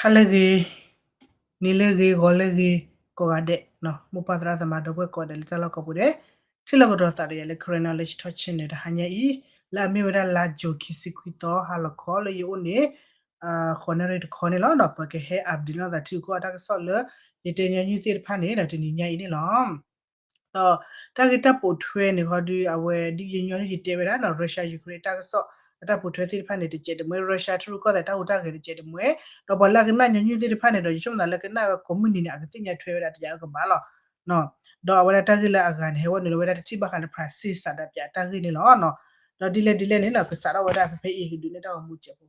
ဟါလၢအဂ့ၤ, နံၤလၢအဂ့ၤ, ဂီၤလၢအဂ့ၤ, ကိးဂၤဒဲး, မိၢ်ပၢ်သရၣ်သမါဒီပုၢ်ဝဲၢ်ကိးဂၤဒဲးလၢတၢ်လီၢ်ကိးပူၤဒဲး, ထံၣ်လိာ်ကဒီးသးဒီးယၤလၢ Karen Knowledge Talk Channel တဟါညါအံၤ, လၢအမ့ၢ်ဝဲဒၣ်လါယူၤခံဆံခွံသီ ဟါလီၤခီလၢယအိၣ်န့ၣ် ဃိးနၣ်ရံၣ်တခီန့ၣ်လီၤ. ဒီးပကဟဲ update လိာ်သးထံကီၢ်အတၢ်ကစီၣ်လၢ ယတဲညီနုၢ်သ့ၣ်တဖၣ်န့ၣ်ဒီးတနံၤညါအံၤန့ၣ်လီၤ. ဒီးတၢ်ဂ့ၢ်တၢ်ပိာ်ထွဲန့ၣ်ဃီဒီး အဝဲဒ်ယညီနုၢ်ယတဲဝဲဒၣ်နီၤ Russia Ukraine တၢ်ကစီၣ်အတၢ်ပိာ်ထွဲသ့ၣ်တဖၣ်န့ၣ် တစဲးတမှဲ Russia ထံရူၢ်ကီၢ်သဲးတၢ်ဟူးတၢ်ဂဲၤတစဲးတမှဲ, ဒီးပှၤလၢအကနၣ်ညီနုၢ်သ့ၣ်တဖၣ်န့ၣ်ဒီး ယဆိကမိၣ်သးလၢကနၣ်ဝဲကိးမုၢ်နံၤန့ၣ် အကသ့ၣ်ညါထွဲဝဲဒၣ်တယၤအကဘၣ်လီၤ. ဒီးအဝဲဒၣ်တၢ်ဂ့ၢ်လၢအဂၤန့ၣ် ဟဲဝဲနုာ်လီၤဝဲဒၣ်တထံၣ်ဘၣ်ဃးလၢ Brazil စးဒးပၠးတၢ်ဂ့ၢ်န့ၣ်လီၤ. ဒီးဒ်လဲၣ်ဒ်လဲၣ်န့ၣ်ဒီး ကစးထီၣ်ဝဲဒၣ်ဖဲဖဲအံၤ ကဒုးနဲၣ်တၢ်ဂီၤမူစဲးဖိ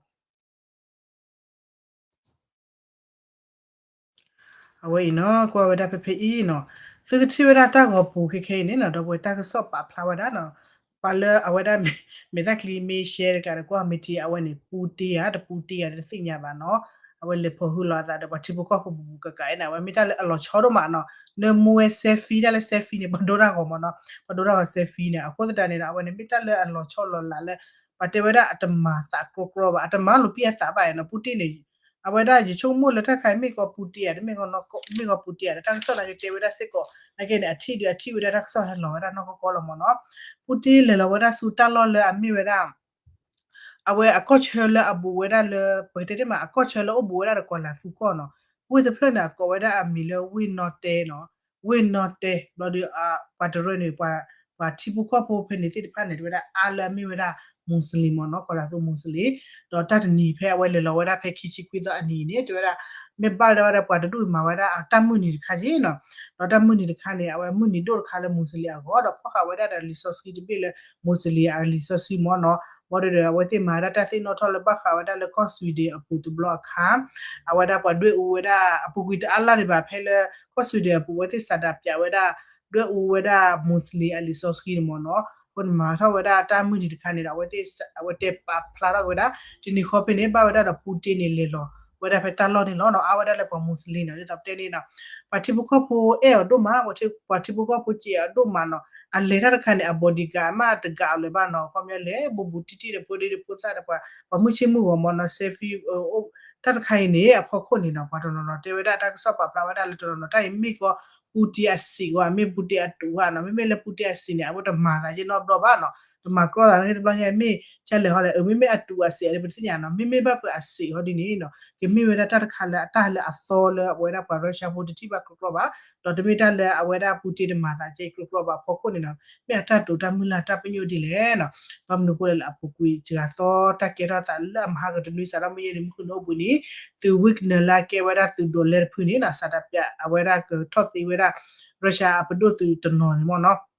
အဝဲအံၤနီၤ ကွၢ်ဝဲဒၣ်ဖဲဖဲအံၤနီၤ, သုကထံၣ်ဝဲဒၣ်တၢ်ဂီၤပူၤခဲခဲအံၤန့ၣ်နီၤ ဒီပုၢ်ဝဲၢ်တၢ်ကစီၣ်ပာ်ဖျါဝဲဒၣ်နီၤ, ပှၤလၢအဝဲဒၣ် မဲာ်သၣ်ချံမ့ၢ် share တကျါဒီးကွၢ်မ့ၢ်ထံ အဝဲန့ၣ် ပူတ့ဧါ တပူတ့ဧါ တသ့ၣ်ညါဘၣ်နီၤ, အဝဲလဲၤဖိးဟုလီၤအသးဒီးပှၤထံဖိကီၢ်ဖိပူၤပူၤကကးအံၤန့ၣ် အဝဲမ့ၢ်တၢ်လၢအလီၤဆီဒိၣ်မးနီၤ, လၢမူဝဲ selfie တၢ်လၢ selfie န့ၣ် ပှၤဒိတၢ်ဂီၤမးနီၤ, ပှၤဒိတၢ်ဂီၤ selfie န့ၣ် အဃိသတးန့ၣ်ဒီး အဝဲန့ၣ်မ့ၢ်တၢ်လၢအလီၤဆီလီၤလးလၢ ပှၤတဲဝဲဒၣ်အတမၤသးကြီကြီဘၣ် အတမၤလိာ်ပံအသးဘၣ်နီၤ ပူတ့န့ၣ် အဝဲဒၣ်ယဆိကမိၣ်လၢတၢ်တခါအံၤမ့ၢ်ကီးပူတ့ဧါ တမ့ၢ်ကီး မ့ၢ်ကီးပူတ့ဧါဒီး တၢ်ကစီၣ်နာ်က့တဲဝဲဒၣ်စ့ၢ်ကီး နာ်က့န့ၣ် အထံၣ်ဒီးအထံၣ်ဝဲဒၣ်တၢ်ကစီၣ်ဟဲလီၤဝဲဒၣ်နီၢ်ကီၢ်ကီၢ်လီၤမးနီၤ, ပူတ့လဲၤလီၤဝဲဒၣ်ဆူတၢ်လီၢ်လၢအမ့ၢ်ဝဲဒၣ် အဝဲအကီၢ်ဆၢလၢအဘူးဝဲဒၣ်လၢ ပကတဲတ့ၢ်မး အကီၢ်ဆၢလၢအိၣ်ဘူးဝဲဒၣ်ဒီးကီၤလၤသူကီၢ်နီၤ, ဝ့ၢ်တဖျၢၣ်န့ၣ် အကိးဝဲဒၣ်အမံၤလၢဝ့ၢ်နီတဲနီၤ, ဝ့ၢ်နီတဲ ဘျီဒီး ပှၤတရၢန့ၣ် ပှၤထံဖိကီၢ်ဖိဖဲန့ၣ်သ့ၣ်တဖၣ်န့ၣ် တဝဲဒၣ်အါလၢအမ့ၢ်ဝဲဒၣ် Muslim မ့ၢ်နီၤ ကီၤလၤသူ Muslim, ဒီးတၢ်တနံၤဖဲအဝဲလဲၤလီၤဝဲဒၣ်ဖဲခံဆံခွံသီအနံၤန့ၣ် တဝဲဒၣ် မ့ၢ်ဘၣ်လၢဝဲဒၣ်ပှၤတဒူၣ်မၤဝဲဒၣ်တၢ်မုၢ်နံၤတခါက့နီၤ, ဒီးတၢ်မုၢ်နံၤတခါန့ၣ် အဝဲမုၢ်နံၤဒိၣ်တခါလၢ Muslim အဂီၢ် ဒီးဖီၣ်ဃာ်ဝဲဒၣ်ဒီးလံာ်စီဆှံတဘ့ၣ်လၢ Muslim အလံာ်စီဆှံမ့ၢ်နီၤ, ဘၣ်ဒီးအဝဲသ့ၣ်မၤဒၣ်တၢ်သ့ၣ်နီၣ်ထီၣ်လၢဘၣ်ဃးဝဲဒၣ်လၢကီၢ် Sweden အပူၤတဘျီအခါ အဝဲဒၣ်ပှၤဒွဲၣ်အူဝဲဒၣ် အပူၤကွံာ်တအါလၢ်ဒံးဘၣ် ဖဲလၢကီၢ် Sweden အပူၤ အဝဲသ့ၣ်စးဒးပၠးဝဲဒၣ် ဒွဲၣ်အူဝဲဒၣ် Muslim အလံာ်စီဆှံန့ၣ်မ့ၢ်နီၤ, အဃိန့ၣ်မၤထီၣ်ဝဲဒၣ်တၢ်မုၢ်နံၤတခါန့ၣ်ဒီး အဝဲသ့ၣ် အဝဲတဲပာ်ဖျါထီၣ်က့ၤဝဲဒၣ် တနံၤဃီဖဲန့ၣ် ဘၣ်ဝဲဒၣ်ဒီး Putin န့ၣ် လဲၤလီၤဝဲဒၣ်ဖဲတၢ်လီၢ်န့ၣ်လီၤနီၤ, အါဝဲဒၣ်လၢပှၤ Muslim နီၤ, ဒ်သိးပတဲန့ၣ်နီၤ ပှၤထံဖိကီၢ်ဖိအဲၣ်အီၤဒိၣ်မး, ပှၤထံဖိကီၢ်ဖိစံးအီၤဒိၣ်မးနီၤ, အလဲၤတၢ်တခါန့ၣ် အ bodyguard မးတဂၤအီၤလၢၤဘၣ်နီၤ, ခီပညီလဲၤ ဘူးဘူးတံၢ်တံၢ်ဒီးဖိဒံဒီးဖိသၣ်ဒီးပှၤ ပှၤမုၢ်ဆ့ၣ်မုၢ်ဂီၤမ့ၢ်နီၤ, selfie တၢ်တခါအံၤန့ၣ် အဖီခိၣ်န့ၣ်နီၤ ပှၤတနီၤနီၤတဲဝဲဒၣ်တၢ်ကစီၣ်ပာ်ဖျါဝဲဒၣ်လၢတနီၤနီၤ တၢ်အံၤမ့ၢ်ကီး Putin အစံးဝဲ မ့ၢ် Putin အတူးဝဲနီၤ, မ့မ့ၢ်လၢ Putin အစံးန့ၣ် အဝဲတမၤသးက့နီတဘျီဘၣ်နီၤ, တမၤကြီသးန့ၣ်တဘျီညါ မ့ၢ်ကလဲၤဟီလဲၣ် အမ့မ့ၢ်အတူးအစံးအါန့ၣ် ပတသ့ၣ်ညါနီၤ, မ့မ့ၢ်ဘၣ်ဖုးအစံးဟီဒ်န့ၣ်နီၤ ကမ့ၢ်ဝဲဒၣ်တၢ်တခါလၢအတၢ်လၢအသီလၢအဝဲဒၣ်ပှၤ Russia ဖိတထံၣ်ဘၣ်ကြီကြီဘၣ်, ဒီးတမ့ၢ်တၢ်လၢအဝဲဒၣ် Putin တမၤသးက့ကြီကြီဘၣ်အဖီခိၣ်န့ၣ်နီၤ, မ့ၢ်အတၢ်တိာ်တၢ်မုၢ်လၢ်တၢ်ပညိၣ်ဒ်လဲၣ်နီၤ, ဘၣ်မနုၤအဃိလဲၣ်လၢအပူၤကွံာ်စှၤသီတၢ်ကဲထီၣ်သးလၢအမဟါကတနွံစးထီၣ်မုၢ်ယဲၢ်နံၤမုၢ်ဃုနံၤအိၣ်ဘှံးနံၤ, သုး Wagner လၢအကဲဝဲဒၣ်သုးဒိးလဲတဖုန့ၣ်နီၤ စးဒးပၠးအဝဲဒၣ်ကထီၣ်သ့ဝဲဒၣ် Russia အပဒိၣ်သုးတနီၤန့ၣ်မ့ၢ်နီၤ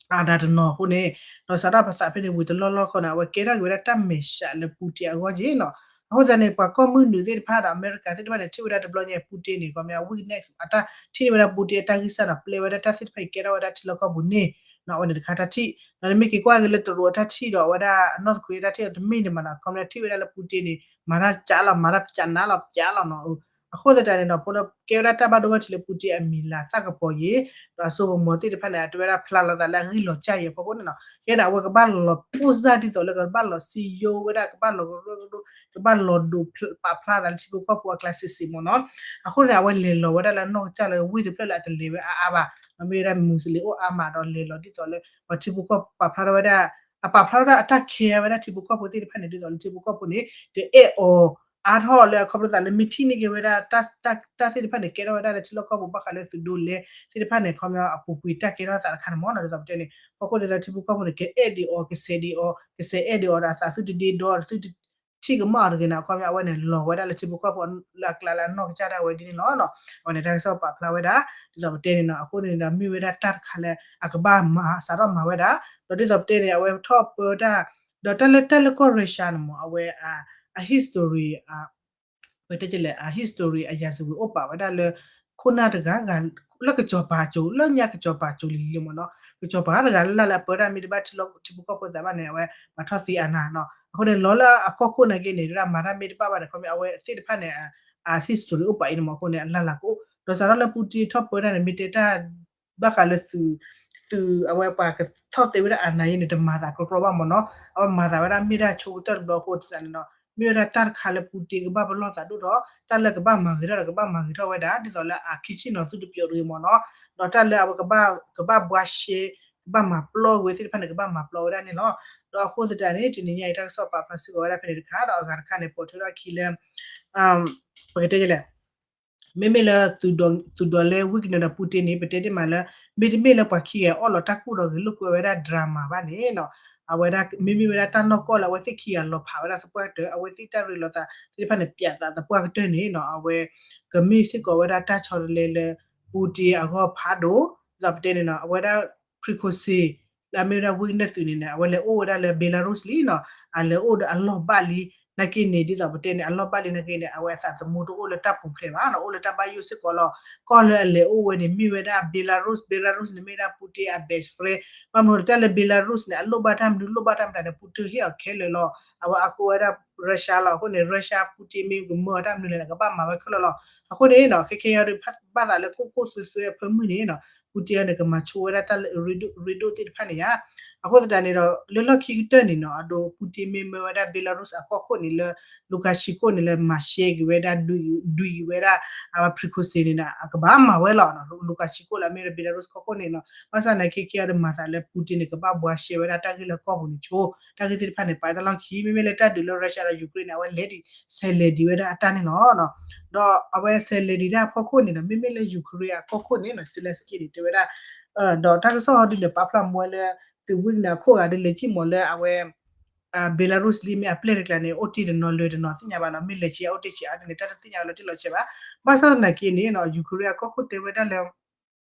အဒါတနီၤအဃိန့ၣ်, ဒီးစးထီၣ်ပသးဖဲန့ၣ်ဝံၤတလီၢ်လီၢ်ခီန့ၣ် အဝဲကဲထီၣ်က့ၤဝဲဒၣ်တၢ်မဲာ်ဆှးလၢ Putin အဂီၢ်က့ၤနီၤ, အဃိသတးန့ၣ် ပှၤကီၢ်မုၢ်နုာ်သ့ၣ်တဖၣ်ဒီးအမဲရကၤသ့ၣ်တဖၣ်န့ၣ် ထံၣ်ဝဲဒၣ်တဘျီညါ Putin န့ၣ် ခီပညီ weakness အတၢ်ထံၣ်န့ၢ်ဝဲဒၣ် Putin အတၢ်ဂံၢ်စၢ်ဒီးပျဲဝဲဒၣ်တၢ်သ့ၣ်တဖၣ်အံၤကဲထီၣ်ဝဲဒၣ်ထံလီၢ်ကီၢ်ပူၤန့ၣ်, အဝဲန့ၣ်တခါတၢ်ထံၣ်, ဒီးနမ့ၢ်က့ၤကွၢ်က့ၤလၢတရူးအတၢ်ထံၣ်ဒီးအဝဲဒၣ် North Korea တၢ်ထံၣ်ဒီးတမ့ၢ်န့ၣ်မးနီၤ, ခီပညီထံၣ်ဝဲဒၣ်လၢ Putin န့ၣ် မၤတၢ်ကးလီၤ မၤတၢ်ကးနးလီၤကးလီၤနီၤ, အဃိသတးန့ၣ်ဒီး ဖိလၢကဲဝဲဒၣ်တၢ်ဘၣ်ဒိဘၣ်ထံးလၢ Putin အမံၤလၤသၣ်ကပီၤယံၤ, ဒီးအစိကမီၤသ့ၣ်တဖၣ်န့ၣ် အတဝဲဒၣ်ဖျါလီၤသးလၢအဂံၢ်လီၤစၢ်ယံၤအဖီခိၣ်န့ၣ်နီၤ, ကဲန့ၣ် အဝဲကဘၣ်လီၤပိၢ်စၢ်ဒ်သိးလၢကဘၣ်လီၤစံယိဝဲဒၣ် ကဘၣ်လီၤကရၢကရိ ကဘၣ်လီၤဒိးပာ်ဖျါသးလၢထံဖိကီၢ်ဖိအကျါစ့ၢ်စ့ၢ်မ့ၢ်နီၤ, အဃိန့ၣ် အဝဲလဲၤလီၤဝဲဒၣ်လၢနီၢ်ကစၢ်လၢဝ့ၢ်တဖျၢၣ်လၢအတလဲၤဝဲအါအါဘၣ်, ဒီးမ့ၢ်ဝဲဒၣ် Muslim အိၣ်အါမးဒီးလဲၤလီၤဒ်သိးလၢ ပှၤထံဖိကီၢ်ပာ်ဖျါထီၣ်ဝဲဒၣ် အပာ်ဖျါထီၣ်ဒၣ်အတၢ်ခဲဝဲဒၣ်ထံဖိကီၢ်ဖိသ့ၣ်တဖၣ်န့ၣ် ဒ်သိးလၢထံဖိကီၢ်ဖိန့ၣ် ကအဲၣ်အီၤအါထီၣ်လၢအခီဖျိသးလၢမ့ၢ်ထံၣ်န့ၢ်က့ၤဝဲဒၣ် တၢ်သ့ၣ်တဖၣ်န့ၣ် ကဲထီၣ်ဝဲဒၣ်လၢထံလီၢ်ကီၢ်ပူၤဘၣ်ဃးလၢသုးဒိးလဲသ့ၣ်တဖၣ်န့ၣ် ခီပညီအပူၤကွံာ်တၢ်ကဲထီၣ်သးတခါန့ၣ်မ့ၢ်နီၤ ဒ်သိးပတဲန့ၣ် ဖီခိၣ်ဒ်သိးထံဖိကီၢ်ဖိန့ၣ် ကအဲၣ်ဒံးအီၤ ကစဲးဒံးအီၤ ကစဲးအဲၣ်ဒံးအီၤဒီးအသးသုတဒ့ဒီ သုတ ထံၣ်ကမၣ်အီၤတဂ့ၤန့ၣ် အခီပညီအဝဲန့ၣ် လီၤဝဲဒၣ်လၢထံဖိကီၢ်ဖိလၢအကျါလၢအနီၢ်ကစၢ်ဒၣ်ဝဲဒ်န့ၣ်လီၤ. အဝဲန့ၣ်တၢ်ကစီၣ်ပာ်ဖျါဝဲဒၣ် ဒ်သိးပတဲန့ၣ်နီၤ အဃိန့ၣ်ဒီး မ့ၢ်ဝဲဒၣ်တၢ်တခါလၢ အကဘၣ်မၤ စးထီၣ်မၤဝဲဒၣ် ဒီးဒ်သိးပတဲန့ၣ် အဝဲထီၣ်ပၢတၢ် ဒီးတၢ်လၢတၢ်လၢကီၢ် Russia န့ၣ်မ့ၢ် အဝဲ အ history ပတဲလဲၣ် အ history အရာဇဝင် အိၣ်ပာ်ဝဲဒၣ်လၢ ခိၣ်နၢ်တဂၤဂၤ လၢကစီၤပၤကၠိ လၢညါကစီၤပၤကၠိလံလံမ့ၢ်နီၤ ကစီၤပၤတဂၤလၢ်လၢ်လၢအပၢတၢ်မ့ၢ်တဘၣ်ထံလီၢ်ထံဖိကီၢ်ဖိသးဘၣ်န့ၣ် အဝဲပှၤထီၣ်သံအနၤနီၤ အဃိန့ၣ် လီၤလၢအကီၢ်ခိၣ်နာ်က့န့ၣ် ဒၣ်မၤတၢ်မ့ၢ်တဘၣ်ဘၣ်န့ၣ် ခီမ့ၢ်အဝဲသ့ၣ်တဖၣ်န့ၣ် အ history အိၣ်ပာ်အံၤန့ၣ်မ့ၢ်အဃိန့ၣ် အလၢ်လၢ်ကအိၣ် ဒီးစးထီၣ်လၢ Putin ထီၣ်ပၢတၢ်န့ၣ် မ့ၢ်တဲတၢ် ဘၣ်ဃးလၢသုး သုးအဝဲပှၤကထီၣ်သ့ဝဲဒၣ်အနၤအံၤန့ၣ် တမၤသးကြီကြီဘၣ်မ့ၢ်နီၤ အဝဲမၤသးဝဲဒၣ်မ့ၢ်ဒၣ်ဆိကတၢၢ်တဘျီအဃိသတးန့ၣ်ဒီး မ့ၢ်ဝဲဒၣ်တၢ်တခါလၢပူတ့ကဘၣ်ပလီၢ်သးဒိၣ်ထီၣ်, တၢ်လၢကဘၣ်မၤဂ့ၤထီၣ်ဒီးကဘၣ်မၤဂ့ၤထီၣ်ဝဲဒၣ် ဒ်သိးလၢအခံဆ့ၣ်နီၤသုတပျီၤတဂ့ၤမ့ၢ်နီၤ, ဒီးတၢ်လၢအဝဲကဘၣ်ဘှါရှဲ ကဘၣ်မၤပျီဝဲသ့ၣ်တဖၣ်န့ၣ် ကဘၣ်မၤပျီဝဲဒၣ်န့ၣ်လီၤ. ဒီးအဃိသတးန့ၣ် တနံၤညါအံၤတၢ်ကစီၣ်ပာ်ဖျါစ့ၢ်ကီးဝဲဒၣ်ဖဲန့ၣ်တခါ ဒီးအဂၤတခါန့ၣ် ပိာ်ထွဲထီၣ်အခံလၢ ပကတဲလဲၣ် မ့မ့ၢ်လၢ သုးဒိးလဲ Wagner ဒီး Putin န့ၣ် ပတဲတ့ၢ်မးလၢ မ့တမ့ၢ်လၢပှၤခံဂၤအီၣ်လီၤတၢ်ကူၣ်ဒီးဂဲၤလိာ်ကွဲဝဲဒၣ် drama ဘၣ်န့ၣ်နီၤ, အဝဲဒၣ်မ့မ့ၢ်ဝဲဒၣ်တၢ်နီၢ်ကီၢ်လၢ အဝဲသ့ၣ်ခံဂၤလီၤဖးဝဲဒၣ်သပှၢ်ကတၢၢ် အဝဲသ့ၣ်တၢ်ရ့လိာ်သးသ့ၣ်တဖၣ်န့ၣ် ပၠးသးသပှၢ်ကတၢၢ်န့ၣ်နီၤ, အဝဲ ကမ့ၢ်စ့ၢ်ကီးဝဲဒၣ်တၢ်ဆီတလဲလၢ Putin အဂီၢ်ဖးဒိၣ်, ဒ်သိးပတဲန့ၣ်နီၤ အဝဲဒၣ် Prigozhin လၢအမ့ၢ်ဝဲဒၣ် Wagner သုးန့ၣ်န့ၣ် အဝဲလဲၤအိၣ်ဝဲဒၣ်လၢ Belarus လံနီၤ, အလဲၤအိၣ်ဒီးအလီၢ်ဘၣ်လံ နာ်က့န့ၣ် ဒ်သိးပတဲန့ၣ် အလီၢ်ဘၣ်လံနာ်က့န့ၣ် အဝဲအသးသမူတအိၣ်လၢတၢ်ပူၤဖျဲးဘၣ်နီၤ, အိၣ်လၢတၢ်ဘၣ်ယိၣ်စ့ၢ်ကီးလီၤ. ကီၢ်လၢအလဲၤအိၣ်ဝဲန့ၣ် မ့ၢ်ဝဲဒၣ် Belarus, Belarus န့ၣ် မ့ၢ်ဝဲဒၣ် Putin အ best friend, ဘၣ်မနုၤတၢ်လၢ Belarus န့ၣ် အလိၣ်ဘၣ်တၢ်မနုၤ လိၣ်ဘၣ်တၢ်မတၤန့ၣ် Putin ဟ့ၣ်အီၤခဲလၢာ်လီၤ. အဝဲအါကိးဝဲဒၣ် Russia လီၤ. အဃိန့ၣ် Russia Putin မ့ၢ်ကမၢအီၤတၢ်မနုၤလဲၣ်န့ၣ် ကဘၣ်မၤဝဲခဲလၢာ်လီၤ. အဃိန့ၣ်နီၤ ခဲခဲအံၤဒီး ဘၣ်သးလၢကိၢ်ကိၢ်သွဲသွဲအဖၢမုၢ်န့ၣ်နီၤ Putin န့ၣ် ကမၤဆိဝဲဒၣ်တၢ်ရ့ဒိၣ်သ့ၣ်တဖၣ်န့ၣ်ယါ. အဃိသတးန့ၣ်ဒီး လၢလီၢ်ခံကတၢၢ်န့ၣ်နီၤ အဒိ Putin မ့ၢ်မၢဝဲဒၣ် Belarus အကီၢ်ခိၣ်န့ၣ်လၢ Lukashenko န့ၣ်လၢမၤရှဲက့ၤဝဲဒၣ် ဒုးက့ၤဝဲဒၣ် အဝဲ Prigozhin န့ၣ်နီၤ အကဘၣ်မၤဝဲလီၤ. Lukashenko လၢအမ့ၢ်ဝဲဒၣ် Belarus ကီၢ်ခိၣ်န့ၣ်နီၤ ဘၣ်ဆၣ်သနာ်က့ ခဲအံၤဒီးမၤသးလၢ Putin န့ၣ် ကဘၣ်ဘှါရှဲဝဲဒၣ်တၢ်ဂ့ၢ်လၢကီၢ်ပူၤန့ၣ်ဆိ တၢ်ဂ့ၢ်သ့ၣ်တဖၣ်န့ၣ် ပာ်တၢ်လီၢ်ခံ မ့မ့ၢ်လၢတၢ်ဒုးလၢ Russia ဒီး Ukraine န့ၣ် အဝဲလဲၤဒံး ဆဲးလဲၤဒံးဝဲဒၣ်အတၢ်န့ၣ်လီၤ. ဒီးအဝဲဆဲးလဲၤဒံးတၢ်အဖီခိၣ်န့ၣ်ဒီး မ့မ့ၢ်လၢ Ukraine အကီၢ်ခိၣ်န့ၣ်နီၤ Zelenskyy န့ၣ် တဲဝဲဒၣ် ဒီးတၢ်ကစီၣ်ဟီဒုန့ၣ် ပာ်ဖျါမ့ၢ်ဝဲလၢ သုး Wagner အခိၣ်ဂၤဒုးလဲၤကံၣ်မးလၢအဝဲ Belarus လံမ့ၢ်အပျဲၢ်တကျါန့ၣ် အိၣ်တ့ၢ်တနီၤလၢၤတနီၤသ့ၣ်ညါဘၣ်နီၤ, မ့ၢ်လဲၤဆံးအအိၣ်တ့ၢ်ဆံးအါဒ်န့ၣ် တၢ်တသ့ၣ်ညါဝဲလီၤတံၢ်လီၤဆဲးဘၣ်. ဘၣ်ဆၣ်သနာ်က့န့ၣ်နီၤ Ukraine အကီၢ်ခိၣ်တဲဝဲဒၣ်လၢ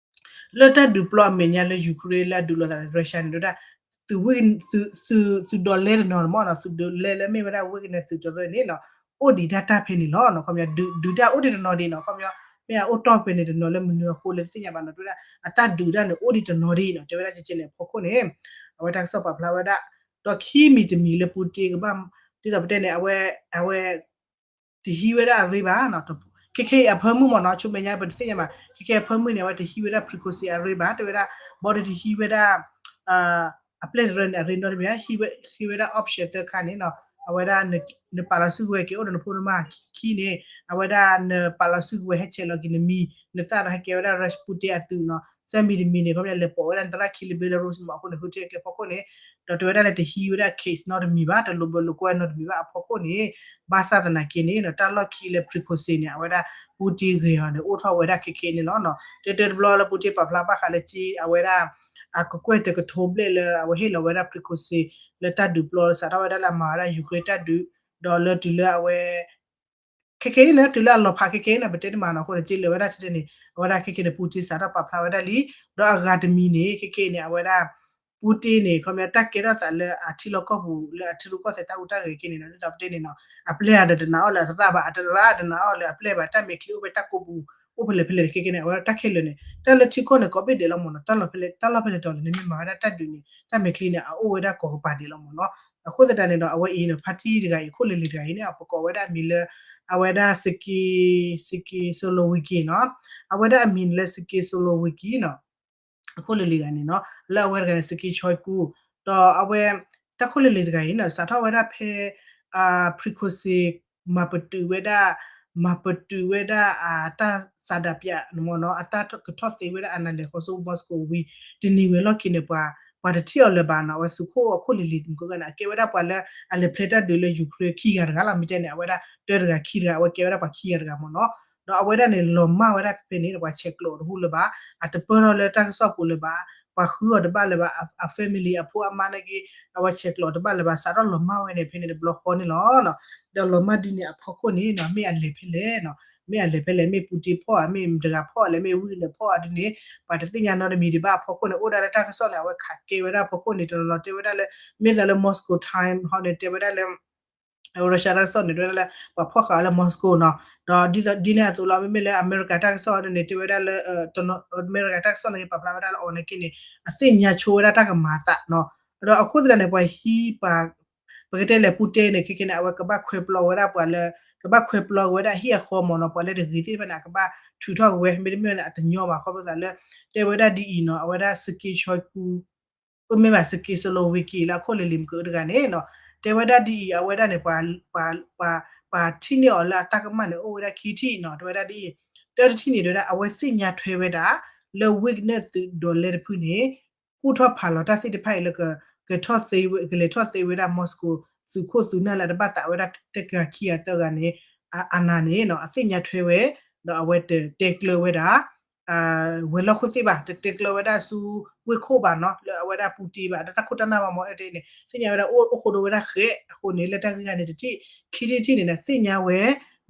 လၢတၢ်ဒုးပျီအမဲာ်ညါလၢ Ukraine လၢအဒုးလိာ်သးလၢ Russia န့ၣ် တဲဝဲဒၣ် သုး သုးဒိးလဲတနီၤမ့ၢ်နီၤ သုးဒိးလဲလၢမ့ၢ်ဝဲဒၣ် Wagner သုးတရၢန့ၣ်နီၤ အိၣ်ဒံးဒၣ်တၢ်ဖဲန့ၣ်လီၤ. ခီပညီ ဒုး ဒုးတၢ်အိၣ်ဒံးတနီၤဒံးနီၤ ခီပညီ မ့ၢ်အအိၣ်တီၢ်ဖဲန့ၣ်တနီၤလၢမနုၤအဃိလဲၣ်တသ့ၣ်ညါဘၣ်နီၤ တဲဝဲဒၣ် အတၢ်ဒုးတၢ်န့ၣ် အိၣ်ဒံးတနီၤဒံးနီၤ တဲဝဲဒၣ်ကဲကဲန့ၣ်အဖီခိၣ်န့ၣ် အဝဲတၢ်ကစီၣ်ပာ်ဖျါဝဲဒၣ် ဒီးခံမံၤတမံၤလၢ Putin ကဘၣ် ဒ်သိးပတဲန့ၣ် အဝဲ အဝဲ တဟံးဝဲဒၣ်အရ့ဘၣ်နီၤ, ခဲခဲအံၤအဖၢမုၢ်မ့ၢ်နီၤ ဆိမဲာ်ညါပတသ့ၣ်ညါဘၣ် ခဲခဲအဖၢမုၢ်န့ၣ် အဝဲတဟံးဝဲဒၣ် Prigozhin အရ့ဘၣ် တဲဝဲဒၣ် ဘၣ်ဒီးတဟံးဝဲဒၣ် အပျဲၢ်တရၢန့ၣ် အရ့နီတမံၤ ဟံးဝဲဒၣ် option သၢခါန့ၣ်နီၤ အဝဲဒၣ် နပာ်လီၤစုကဝဲၤက့ၤအိၣ်ဒီးနဖိနမါခံန့ၣ် အဝဲဒၣ်နပာ်လီၤစုကဝဲၤဟဲဆဲးလီၤက့ၤနမံၤ နသၣ်ဒီးဟဲကဲဝဲဒၣ် Putin အသုးနီၤ သၢမံၤတမံၤန့ၣ် ခီပညီလဲၤပိာ်ဝဲဒၣ်နသရၣ်ခံလၢ Belarus မ့ၢ်အဃိန့ၣ် ဟူထံကဲဖီခိၣ်န့ၣ် ဒီးတဲဝဲဒၣ်လၢတဟံးဝဲဒၣ် case နီတမံၤဘၣ် တလိာ်ဘၢလိာ်ကွဲနီတမံၤဘၣ်အဖီခိၣ်န့ၣ် ဘၣ်ဆၣ်သနာ်က့န့ၣ် တၢ်လီၢ်ခံလၢ Prigozhin န့ၣ် အဝဲဒၣ် Putin ဂ့ၤအီၤန့ၣ် အိၣ်ထီၣ်ဝဲဒၣ်ခဲခဲအံၤန့ၣ်လီၤ. တဲတဲတဘျီလၢ Putin ပာ်ဖျါဘၣ်ဃးလၢက့ အဝဲဒၣ် အကကွဲၢ်တကထိဘျဲၣ်လၢအဝဲဟ့ၣ်လီၤဝဲဒၣ် Prigozhin လၢတၢ်ဒုးပျီစးထီၣ်ဝဲဒၣ်လၢအမၤဝဲဒၣ် Ukraine တၢ်ဒုး ဒီးလၢတုၤလၢအဝဲ ခဲခဲအံၤန့ၣ် တုၤလၢအလီၤဖးခဲခဲအံၤန့ၣ် ပတဲတမးနီၤ အဃိန့ၣ် က့လၢာ်ဝဲဒၣ်ထဲန့ၣ် အဝဲဒၣ်ခဲခဲန့ၣ် Putin စးထီၣ်ပာ်ဖျါဝဲဒၣ်လံ ဒီးအဂၤတမံၤန့ၣ် ခဲခဲအံၤန့ၣ် အဝဲဒၣ် Putin န့ၣ် ခီပညီတၢ်ကဲထီၣ်သးလၢအထံလီၢ်ကီၢ်ပူၤလၢအထံရူၢ်ကီၢ်သဲးတၢ်ဟူးတၢ်ဂဲၤခဲန့ၣ်နီၤ ဒ်သိးပတဲန့ၣ်နီၤ အပျဲၢ်အဒီးတနာ်အီၤလၢအသရၣ်ဘၣ် အတရၣ်တနာ်အီၤလၢအပျဲၢ်ဘၣ် တၢ်မဲာ်ချံအိၣ်ဖဲတၢ်ကိးပူၤ အိၣ်ဖဲလဲၣ်ဖဲလဲၣ်ခဲခဲန့ၣ် အဝဲဒၣ်တၢ်ခဲလၢာ်န့ၣ် တၢ်လၢထံကီၢ်န့ၣ် ကိးဘ့ၣ်ဒဲးလီၤမ့ၢ်နီၤ တၢ်လီၢ်ဖဲလဲၣ် တၢ်လီၢ်ဖဲလဲၣ်တီၤလဲၣ်န့ၣ် မ့ၢ်မၤဝဲဒၣ်တၢ်ဒုးန့ၣ် တၢ်မဲာ်ချံန့ၣ် အအိၣ်ဝဲဒၣ်ကိးကပၤဒဲးလီၤမ့ၢ်နီၤ အဃိသတးန့ၣ်ဒီး အဝဲအံၤန့ၣ် ဖါတံၢ်တဂၤအံၤ အခိၣ်လၢလံၤတဂၤအံၤန့ၣ် ပကိးဝဲဒၣ်အမံၤလၢ အဝဲဒၣ် Sergei Sergei Soloviki နီၤ အဝဲဒၣ်အမံၤလၢ Sergei Soloviki နီၤ အခိၣ်လၢလံၤတဂၤန့ၣ်နီၤ လၢအဝဲတဂၤန့ၣ် Sergei Shoigu ဒီးအဝဲ တၢ်ခိၣ်လၢလံၤတဂၤအံၤနီၤ စးထီၣ်ဝဲဒၣ်ဖဲ Prigozhin မၤပတုာ်ဝဲဒၣ် မၤပတုာ်ဝဲဒၣ် အတၢ်ဆန္ဒပြ မ့ၢ်နီၤ အတၢ်ကထီၣ်သ့ဝဲဒၣ်အနးလဲၤဃီၤဆူ Moscow ဝံၤ တနံၤဝဲလီၢ်ခံန့ၣ် ပှၤ ပှၤတထံၣ်အီၤလၢၤဘၣ်နီၤ အဝဲသုးခိၣ်အခိၣ်လံၤလံၤမုၢ်ကန့ၣ် အကဲဝဲဒၣ်ပှၤလၢအလဲၤဖျဲတၢ်ဒုးလၢ Ukraine ခံဂၤတဂၤလီၤ မ့ၢ်တဲန့ၣ် အဝဲဒၣ်တၢတဂၤခံတဂၤ အဝဲကဲဝဲဒၣ်ပှၤခံဂၤတဂၤမ့ၢ်နီၤ ဒီးအဝဲဒၣ်န့ၣ် လီၤမၢ်ဝဲဒၣ်ဖဲဖဲန့ၣ် ပှၤဆဲးကျိးအီၤတဟူလၢၤဘၣ် အတပၢၢ်ထီၣ်လၢတၢ်ကစီၣ်ပူၤလၢၤဘၣ် ပှၤဃုအီၤတဘၣ်လၢၤဘၣ် အ family အဖိအမါနာ်က့ အဝဲဆဲးကျိးအီၤတဘၣ်လၢၤဘၣ် စးထီၣ်လီၤမၢ်ဝဲန့ၣ် ဖဲန့ၣ်တဘျီဃီန့ၣ်လီၤ ဒီးလီၤမၢ်ဒ်န့ၣ်အဖီခိၣ်န့ၣ်နီၤ မ့ၢ်အလဲၤဖဲလဲၣ်နီၤ မ့ၢ်အလဲၤဖဲလဲၣ် မ့ၢ် Putin ဖီၣ်ဧါ မ့ၢ်မတဂၤဖီၣ်ဧါလဲၣ် မ့ၢ် Wagner န့ၣ် ဖီၣ်ဧါဒ်န့ၣ် ပှၤတသ့ၣ်ညါနီတမံၤဒံးဘၣ်အဖီခိၣ်န့ၣ် အိၣ်ဒၣ်လၢတၢ်ကစီၣ်န့ၣ် အဝဲခးကဲဝဲဒၣ်အဖီခိၣ်န့ၣ် တနီၤနီၤတဲဝဲဒၣ်လၢ မ့ၢ်သးလၢ Moscow Time ဟီန့ၣ် တဲဝဲဒၣ်လၢ Russia တၢ်ကစီၣ်န့ၣ် တဲဝဲဒၣ်လၢ ပှၤဖီၣ်ဃာ်ဝဲလၢ Moscow နီၤ ဒီးဒ်သိးဒ်န့ၣ်အသိးလီၤ မ့မ့ၢ်လၢအမဲရကၤတၢ်ကစီၣ်န့ၣ် တဲဝဲဒၣ်လၢ အမဲရကၤတၢ်ကစီၣ်န့ၣ် ပာ်ဖျါဝဲဒၣ်လၢအီၤနာ်က့န့ၣ် အသ့ၣ်ညါဆိဝဲဒၣ်တၢ်ကမၤအသးနီၤ ဒီးအဃိသတးန့ၣ် ပှၤဟံးပှၤ ပကတဲလဲၣ် Putin န့ၣ် ခဲခဲန့ၣ် အဝဲကဘၣ်ခွဲးပျီဝဲဒၣ်ပှၤလၢ ကဘၣ်ခွဲးပျီဝဲဒၣ်ဟံၣ်အဃီမ့ၢ်နီၤ ပှၤလၢတဂ့ၤသ့ၣ်တဖၣ်န့ၣ် အကဘၣ်ထုးထီၣ်က့ၤဝဲ မ့တမ့ၢ်န့ၣ် အတညီဘၣ် ခီဖျိသးလၢ တဲဝဲဒၣ်ဒ်အံၤနီၤ အဝဲဒၣ် Sergei Shoigu မ့ၢ်ဘၣ် Sergei Soloviki လၢအခိၣ်လံၤလံၤမုၢ်ကန့ၣ်တဂၤန့ၣ်နီၤ တဲဝဲဒၣ်ဒ်အံၤ အဝဲဒၣ်န့ၣ် ပှၤ ပှၤထံၣ်န့ၢ်အီၤလၢအတၢ်ကမၣ်န့ၣ် အိၣ်ဝဲဒၣ်ခံထံၣ်နီၤ, တဲဝဲဒၣ်ဒ်အံၤ, တၢတထံၣ်န့ၣ် တဲဝဲဒၣ် အဝဲသ့ၣ်ညါထွဲဝဲဒၣ် လၢ Wagner သုးဒိးလဲတဖုန့ၣ် ကူၣ်ထီၣ်ဖးလီၤတၢ်သ့ၣ်တဖၣ်အံၤလၢ ကလဲၤထီၣ်သ့ဝဲဒၣ် Moscow သုးခိၣ်သုးနၢ်လၢအတဘၣ်သးဝဲဒၣ်တကၤခံဂၤသၢဂၤန့ၣ် အနၤန့ၣ်နီၤ အသ့ၣ်ညါထွဲဝဲ, ဒီးအဝဲတတဲကျၢၤဝဲဒၣ် ဝဲၤလီၢ်ခိၣ်သ့ၣ်ဘၣ်, တတဲကျၢၤဝဲဒၣ်ဆူဝ့ၢ်ခိၣ်ဘၣ်နီၤ, လၢအဝဲဒၣ် Putin ဘၣ် တၢ်ခိၣ်တၢ်နၢ်ဘၣ်မ့ၢ် အဲၣ်တဲန့ၣ် သ့ၣ်ညါဝဲဒၣ် အိၣ်အိၣ်ဃိဒိဝဲဒၣ်ဃဲးအဃိန့ၣ် လၢတၢ်ဂ့ၢ်ဂၤန့ၣ်တထံၣ်, ခံထံၣ်တထံၣ်န့ၣ် သ့ၣ်ညါဝဲ,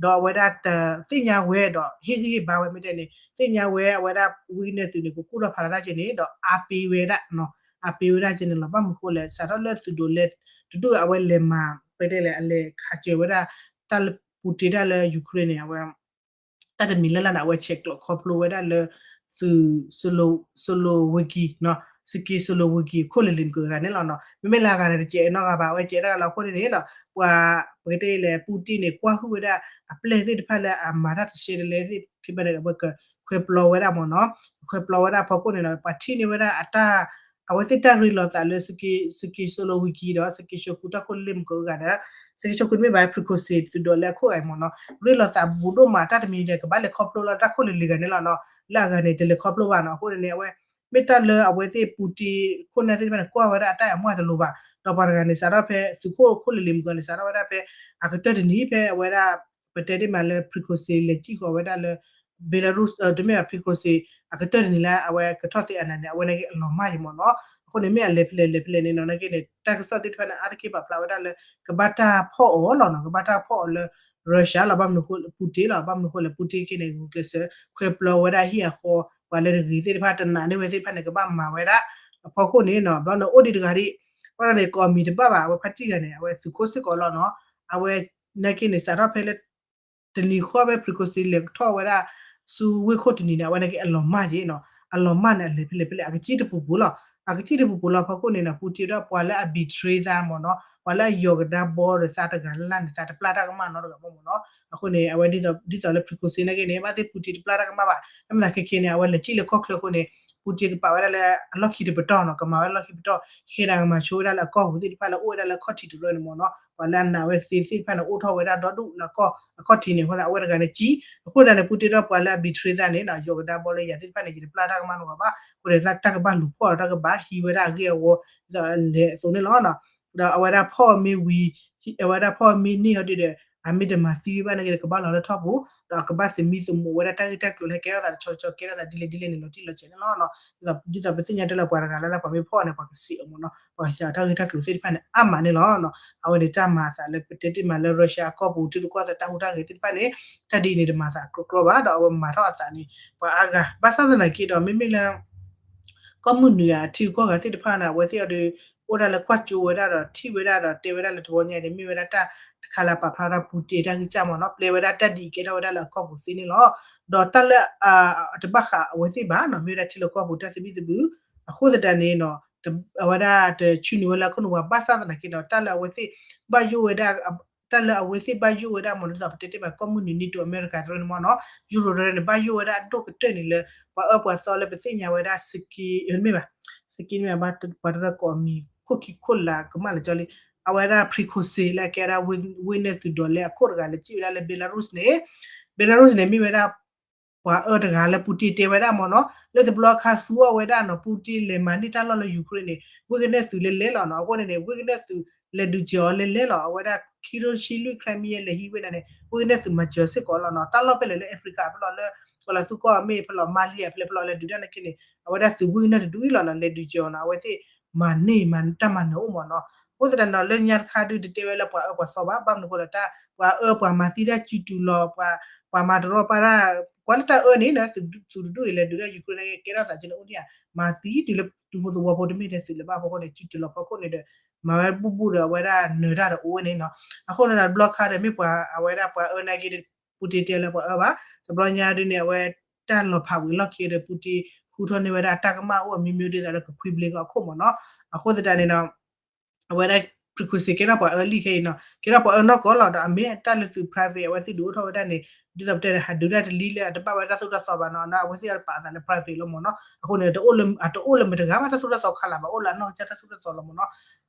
ဒီးအဝဲဒၣ်တသ့ၣ်ညါဝဲဒီး ဟ့ၣ်ဂံၢ်ဟ့ၣ်ဘါဝဲမ့ၢ်တဲန့ၣ် သ့ၣ်ညါဝဲ အဝဲဒၣ် Wagner သုးန့ၣ် ကကူၣ်ထီၣ်ဖးလီၤတၢ်က့န့ၣ် ဒီးအါပ့ၤဝဲဒၣ်, အါပ့ၤဝဲဒၣ်က့န့ၣ်လီၤ. ဘၣ်မနုၤဃိလဲၣ် စးထီၣ်လၢသုးဒိးလဲ တဒူၣ်အဝဲလဲၤမၤ ပတဲလဲၣ် အလဲၤခးစၢၤဝဲဒၣ် တၢ်လၢ Putin တၢ်လၢ Ukraine န့ၣ် အဝဲ တၢ်တမံၤလၢ်လၢ်န့ၣ် အဝဲဆဲးကျိးခီဖျိဝဲဒၣ်လၢ သုး Solo- Solowiki နီၤ, Sergei Solowiki ခိၣ်လၢလံၤမုၢ်ကဂၤန့ၣ်လီၤနီၤ. မ့မ့ၢ်လၢအဂၤန့ၣ် တစဲးနီတဂၤဘၣ်, အဝဲစဲးတဂၤလီၤအဃိန့ၣ်န့ၣ်နီၤ ပှၤ ပကတဲလဲၣ် Putin န့ၣ် ကွၢ်ဟုၣ်ဝဲဒၣ် အပျဲၢ်သ့ၣ်တဖၣ်လၢအမၤတၢ်တရှဲတလဲသ့ၣ်ခံဘၣ်န့ၣ် အဝဲကခွဲးပျီဝဲဒၣ်မ့ၢ်နီၤ, ကခွဲးပျီဝဲဒၣ်အဖီခိၣ်န့ၣ်နီၤ ပှၤထံၣ်န့ၢ်ဝဲဒၣ်အတၢ် အဝဲသ့ၣ်တၢ်ရ့လိာ်သးလၢ Sergei- Sergei Solowiki ဒီး Sergei Shoigu တၢ်ခိၣ်လၢလံၤမုၢ်ကဂၤဒီး Sergei Shoigu မ့ၢ်ဘၣ် Prigozhin သုးဒိးလဲအခိၣ်ဂၤအံၤမ့ၢ်နီၤ, ရ့လိာ်သးဘူးဒိၣ်မး တၢ်တမံၤန့ၣ် ကဘၣ်လဲၤခီဖျိလၢတၢ်ခိၣ်လၢလံၤဂၤန့ၣ်လီၤနီၤ, လၢအဂၤန့ၣ် တလဲၤခီဖျိဘၣ်နီၤ. အဃိန့ၣ်န့ၣ် အဝဲ မ့ၢ်တၢ်လၢအဝဲသ့ၣ် Putin ခိၣ်နၢ်သ့ၣ်တဖၣ်န့ၣ် ကွၢ်ဝဲဒၣ်အတၢ်အမူအတလိၤဘၣ်, ဒီးပှၤတဂၤန့ၣ် စးထီၣ်ဖဲ သုးခိၣ်ခိၣ်လၢလံၤမုၢ်ကဂၤန့ၣ် စးထီၣ်ဝဲဒၣ်ဖဲ အကတၢၢ်တနံၤ ဖဲအဝဲဒၣ် ပတဲတ့ၢ်မးလၢ Prigozhin လဲၤစံၣ်ဃီၤဝဲဒၣ်လၢ Belarus တမ့ၢ်ဘၣ် Prigozhin အကတၢၢ်တနံၤလၢအဝဲကထီၣ်သ့အနၤန့ၣ် အဝဲန့ၣ်က့အလီၤမၢ်ယံၤမ့ၢ်နီၤ. အဃိန့ၣ် မ့ၢ်အလဲၤဖဲလဲၣ်လဲၤဖဲလဲၣ်န့ၣ်နီၤ နာ်က့န့ၣ် တၢ်ကစီၣ်သ့ၣ်တဖၣ်န့ၣ် အါတက့ၢ်ပာ်ဖျါဝဲဒၣ်လၢ ကဘၣ်တၢ်ဖီၣ်အီၤလီၤနီၤ, ကဘၣ်တၢ်ဖီၣ်အီၤလၢ Russia လီၤ, ဘၣ်မနုၤဃိ Putin လီၤ, ဘၣ်မနုၤဃိလဲၣ် Putin က့န့ၣ် ဂုာ်ကျဲးစၢး ခွဲးပျီဝဲဒၣ်ဟံၣ်အဃီ ပှၤလၢတဂ့ၤသ့ၣ်တဖၣ် တနာ်န့ၢ်ဝဲသ့ၣ်တဖၣ်န့ၣ် ကဘၣ်မၤဝဲဒၣ် အဖီခိၣ်န့ၣ်နီၤ, ဘျီန့ၣ်အိၣ်ဒံးတဂၤဒံး ဘၣ်ဒီးန့ၣ် ကိးမံၤတဘၣ်ဘၣ် အဝဲဖါတံၢ်ဂၤန့ၣ် အဝဲသုးခိၣ်စ့ၢ်ကီးလီၤနီၤ, အဝဲ နာ်က့န့ၣ် စးထီၣ်ဖဲလၢ တနံၤဃီဖဲ Prigozhin လဲၤထီၣ်ဝဲဒၣ် ဆူဝ့ၢ်ခိၣ်တနံၤန့ၣ် အဝဲနာ်က့အလီၤမၢ်ယံၤနီၤ, အလီၤမၢ်န့ၣ် အလဲၤဖဲလဲၣ်ဖဲလဲၣ် အကစံၣ်တပူၤပူၤလီၤ, အကစံၣ်တပူၤပူၤလီၤ ဖီခိၣ်န့ၣ်နီၤ Putin ဒီးပှၤလၢအ betray သးမ့ၢ်နီၤ, ပှၤလၢအယီၤကဒါဘီဒီးသးတဂၤလၢ်န့ၣ် သးတပျၢ်တၢ်ကမၣ်နီတဂၤမ့ၢ်နီၤ, အဃိန့ၣ် အဝဲ ဒ်သိးလၢ Prigozhin နာ်က့န့ၣ် ဘၣ်သ့ၣ် Putin တပျၢ်တၢ်ကမၣ်ဘၣ်, မ့ၢ်သးခဲခဲန့ၣ် အဝဲလဲၤစံၣ်လၢကီၢ်ချၢအဃိန့ၣ် Putin ကပာ်ဝဲဒၣ်လၢအလီၢ်ခံတပတီၢ်နီၤ, ကမၤဝဲလီၢ်ခံပတီၢ်, ဃဲဒၣ်ကမၤဆိဝဲဒၣ်လၢအခီၣ်ထံးတရၢန့ၣ်မ့ၢ်နီၤ, ပှၤလၢအနာ်ဝဲသ့သ့ၣ်တဖၣ်န့ၣ် အိၣ်ထီၣ်ဝဲဒၣ်ဒီဒူၣ်လၢအခီၣ်ထံးန့ၣ် အဃိန့ၣ် အဝဲတဂၤန့ၣ်စံၣ်, အဃိန့ၣ် Putin ဒီးပှၤလၢအ betray သးန့ၣ် ယီၤကဒါဘီလၢယၤသ့ၣ်တဖၣ်န့ၣ် ယတပျၢ်တၢ်ကမၣ်နီတဂၤဘၣ်, အဃိန့ၣ် တၢ်ကဘၣ်လူၤဖီၣ်ဒီးတၢ်ကဘၣ်ဟံးဝဲဒၣ်အဂ့ၢ်အဝီ ဒ်သိးအလဲၤအသိးန့ၣ်လီၤ. ဒီးအဝဲဒၣ်ဖီၣ်မ့ၢ်ဝံၤ အဝဲဒၣ်ဖီၣ်မ့ၢ်န့ၢ်အီၤဒုဒီး အမ့ၢ်တမၤသံဘၣ်နာ်က့ဒီး ကဘၣ်လီၤလၢထီၣ်ပူၤ, ဒီးကဘၣ်သမံသမိးဝဲဒၣ်တၢ်ဂ့ၢ်တၢ်ကျိၤလၢကဲထီၣ်သးတဆီဆီ ကဲထီၣ်သးဒ်လဲၣ်ဒ်လဲၣ်န့ၣ် လီၤတံၢ်လီၤဆဲးန့ၣ်လီၤ. ဒ်သိးပသုသ့ၣ်ညါတၢ်လၢပှၤတဂၤလၢ်လၢ် ပှၤမ့ၢ်ဖီၣ်န့ၣ် ပှၤကစံးအီၤမ့ၢ်နီၤ, ပှၤကစံးအီၤတၢ်ဂ့ၢ်တၢ်ကျိၤသ့ၣ်တဖၣ်န့ၣ် အါမးန့ၣ်လီၤ. အဝဲန့ၣ်တၢ်မၤအသးလၢပတဲတ့ၢ်မးလၢ Russia အကီၢ်ပူၤ ထံရူၢ်ကီၢ်သဲးတၢ်ဟူးတၢ်ဂဲၤသ့ၣ်တဖၣ်န့ၣ် တၢ်ဒ်အံၤန့ၣ် တမၤသးကြီကြီဘၣ်, ဒီးအဝဲမၤထီၣ်အသးန့ၣ် ပှၤအါဂၤ ဘၣ်ဆၣ်သနာ်က့ဒီး မ့မ့ၢ်လၢ ကီၢ်မုၢ်နုာ်အထံဂုၤကီၢ်ဂၤသ့ၣ်တဖၣ်န့ၣ် အဝဲသ့ၣ်အီၤဒီး အိၣ်ဒၣ်လၢကွၢ်ကၠိဝဲဒၣ်ဒီးထံၣ်ဝဲဒၣ်ဒီးတဲဝဲဒၣ်လၢတဘျီညါန့ၣ် မ့ၢ်ဝဲဒၣ်တၢ်တခါလၢပာ်ဖျါထီၣ် Putin တၢ်ဂံၢ်စၢ်မ့ၢ်နီၤ, ပျဲဝဲဒၣ်တၢ်ဒ်အံၤကဲထီၣ်ဝဲဒၣ်လၢအကီၢ်ပူၤသ့န့ၣ်လီၤ. ဒီးတၢ်လၢ တဘၣ်ဃးအဝဲသ့ၣ်ဘၣ်နီၤ, မ့ၢ်ဝဲဒၣ်ထံလီၢ်ကီၢ်ပူၤတၢ်သဘံၣ်သဘုၣ် အဃိသတးန့ၣ်နီၤ အဝဲဒၣ်တဆူန့ၢ်ဝဲလၢအခိၣ်နူာ်ဝဲ ဘၣ်ဆၣ်သနာ်က့ဒီး တၢ်လၢအဝဲသ့ၣ်ဘၣ်ယိၣ်ဝဲဒၣ် တၢ်လၢအဝဲသ့ၣ်ဘၣ်ယိၣ်ဝဲဒၣ်မ့ၢ်နီၤ ဒ်သိးပတဲတ့ၢ်ဘၣ်ကီၢ်မုၢ်နုာ် NATO အမဲရကၤတရၢန့ၣ်မ့ၢ်နီၤ ယူရိၤတရၢန့ၣ် ဘၣ်ယိၣ်ဝဲဒၣ်အဒိၣ်ကတၢၢ်န့ၣ်လၢ ပှၤအၢပှၤသီလၢပသ့ၣ်ညါဝဲဒၣ် Sergei မ့ၢ်ဘၣ် Sergei မ့ၢ်ဘၣ် ပှၤတရၢကိးအမံၤ ခိၣ်ခံခိၣ်လာ်ကမၣ်လၢကၠီလံ အဝဲဒၣ် Prigozhin လၢအကဲဝဲဒၣ် Wagner သုးဒိးလဲအခိၣ်တဂၤလၢစံၣ်ဝဲဒၣ်လၢ Belarus န့ၣ် Belarus န့ၣ် မ့ၢ်ဝဲဒၣ် ပှၤအၢတဂၤလၢ Putin တဲဝဲဒၣ်မ့ၢ်နီၤ လၢတဘျီခါသူအီၤဝဲဒၣ်နီၤ Putin လဲၤမၤန့ၢ်တၢ်လီၢ်လၢ Ukraine န့ၣ် Wagner သုးလဲၤလဲၤလီၤနီၤ အဃိန့ၣ်န့ၣ် Wagner သုးလဲၤဒုးစၢၤအီၤလဲၤလဲၤလီၤ အဝဲဒၣ်ခံကထိဆံလွံၢ် Crimea လဲၤဟံးဝဲဒၣ်န့ၣ် Wagner သုးမၤစၢၤစ့ၢ်ကီးလီၤနီၤ တၢ်လီၢ်ဖဲလဲၣ်လၢ Africa ဖဲလီၤလၢ ကီၢ်လီၤသူကီၢ်မ့ၢ်ဖဲလီၤ Mali ဖဲလဲၣ်ဖဲလီၤလဲၤဒုးဒၣ်န့ၣ်က့န့ၣ် အဝဲဒၣ်သုး Wagner တဒူၣ်အံၤလီၤနီၤ လဲၤဒုးစၢၤအီၤနီၤ အဝဲသ့ၣ်မၤန့ၢ်မၤတၢ်မၤနၢၤအိၣ်မ့ၢ်နီၤ အဃိသတးဒီး လၢညါတခါဒုးတတဲဝဲလၢပှၤအၢပှၤသီဘၣ် ဘၣ်မနုၤဃိလၢတၢ် ပှၤအၢပှၤမၤသံတၢ်စုတုၤလီၤ ပှၤ ပှၤမၤတရီပၤတၢ် ကွၢ်လၢတၢ်အၢန့ၣ် သုးတဒူၣ်အံၤလဲၤဒုးဒၣ် Ukraine န့ၣ် ကဲထီၣ်သးက့န့ၣ်အိၣ်ဒံးဧါ မၤသံတုၤလၢဒူဖိသဝီဖိတမ့ၢ်ထဲသုးလၢၤဘၣ်အဖီခိၣ်န့ၣ် စုတုၤလီၤဖီခိၣ်န့ၣ်ဒီး မၤဝဲဘူၣ်ဘူၣ်ဒီးအဝဲဒၣ်နၢၤတၢ်ဒီးအိၣ်ဝဲန့ၣ်နီၤ အဃိန့ၣ်ဒီးတဘျီခါဒီး မ့ၢ်ပှၤအဝဲဒၣ်ပှၤအၢနာ်က့ Putin တဲလၢပှၤအၢဘၣ် တဘျီညါဒုးန့ၣ် အဝဲတၢ်လီၤဖးဝံၤလီၢ်ခံဒီး Putin ဟူထီၣ်န့ၢ်ဝဲဒၣ်တၢ်ကမၣ်အိၣ်အမံၤမံၤဒ်သိးလၢကခွံဘျ့ကီၢ်အခိၣ်မ့ၢ်နီၤ အဃိသတးန့ၣ်ဒီး အဝဲဒၣ် Prigozhin ကဲထီၣ်ပှၤအၢလံခဲအံၤနီၤ ကဲထီၣ်ပှၤအၢနီၢ်ကီၢ်လီၤ ဒီးအမ့ၢ်တၢ်လၢသုး private အဝဲသ့ၣ်ဒုးအိၣ်ထီၣ်ဝဲဒၣ်န့ၣ် ဒ်သိးပတဲန့ၣ် ဟးဒုးဒၣ်တလံလၢအတဘၣ်ဝဲတၢ်သိၣ်တၢ်သီဘၣ်နီၤ အဝဲသ့ၣ်အပာ်အသးလၢ private လီၤမ့ၢ်နီၤ အဃိန့ၣ် တအိၣ်လၢ အတအိၣ်လၢမတၤတဂၤဘၣ် တၢ်သိၣ်တၢ်သီခါလၢၤဘၣ် အိၣ်လၢအနီၢ်ကစၢ်တၢ်သိၣ်တၢ်သီလီၤမ့ၢ်နီၤ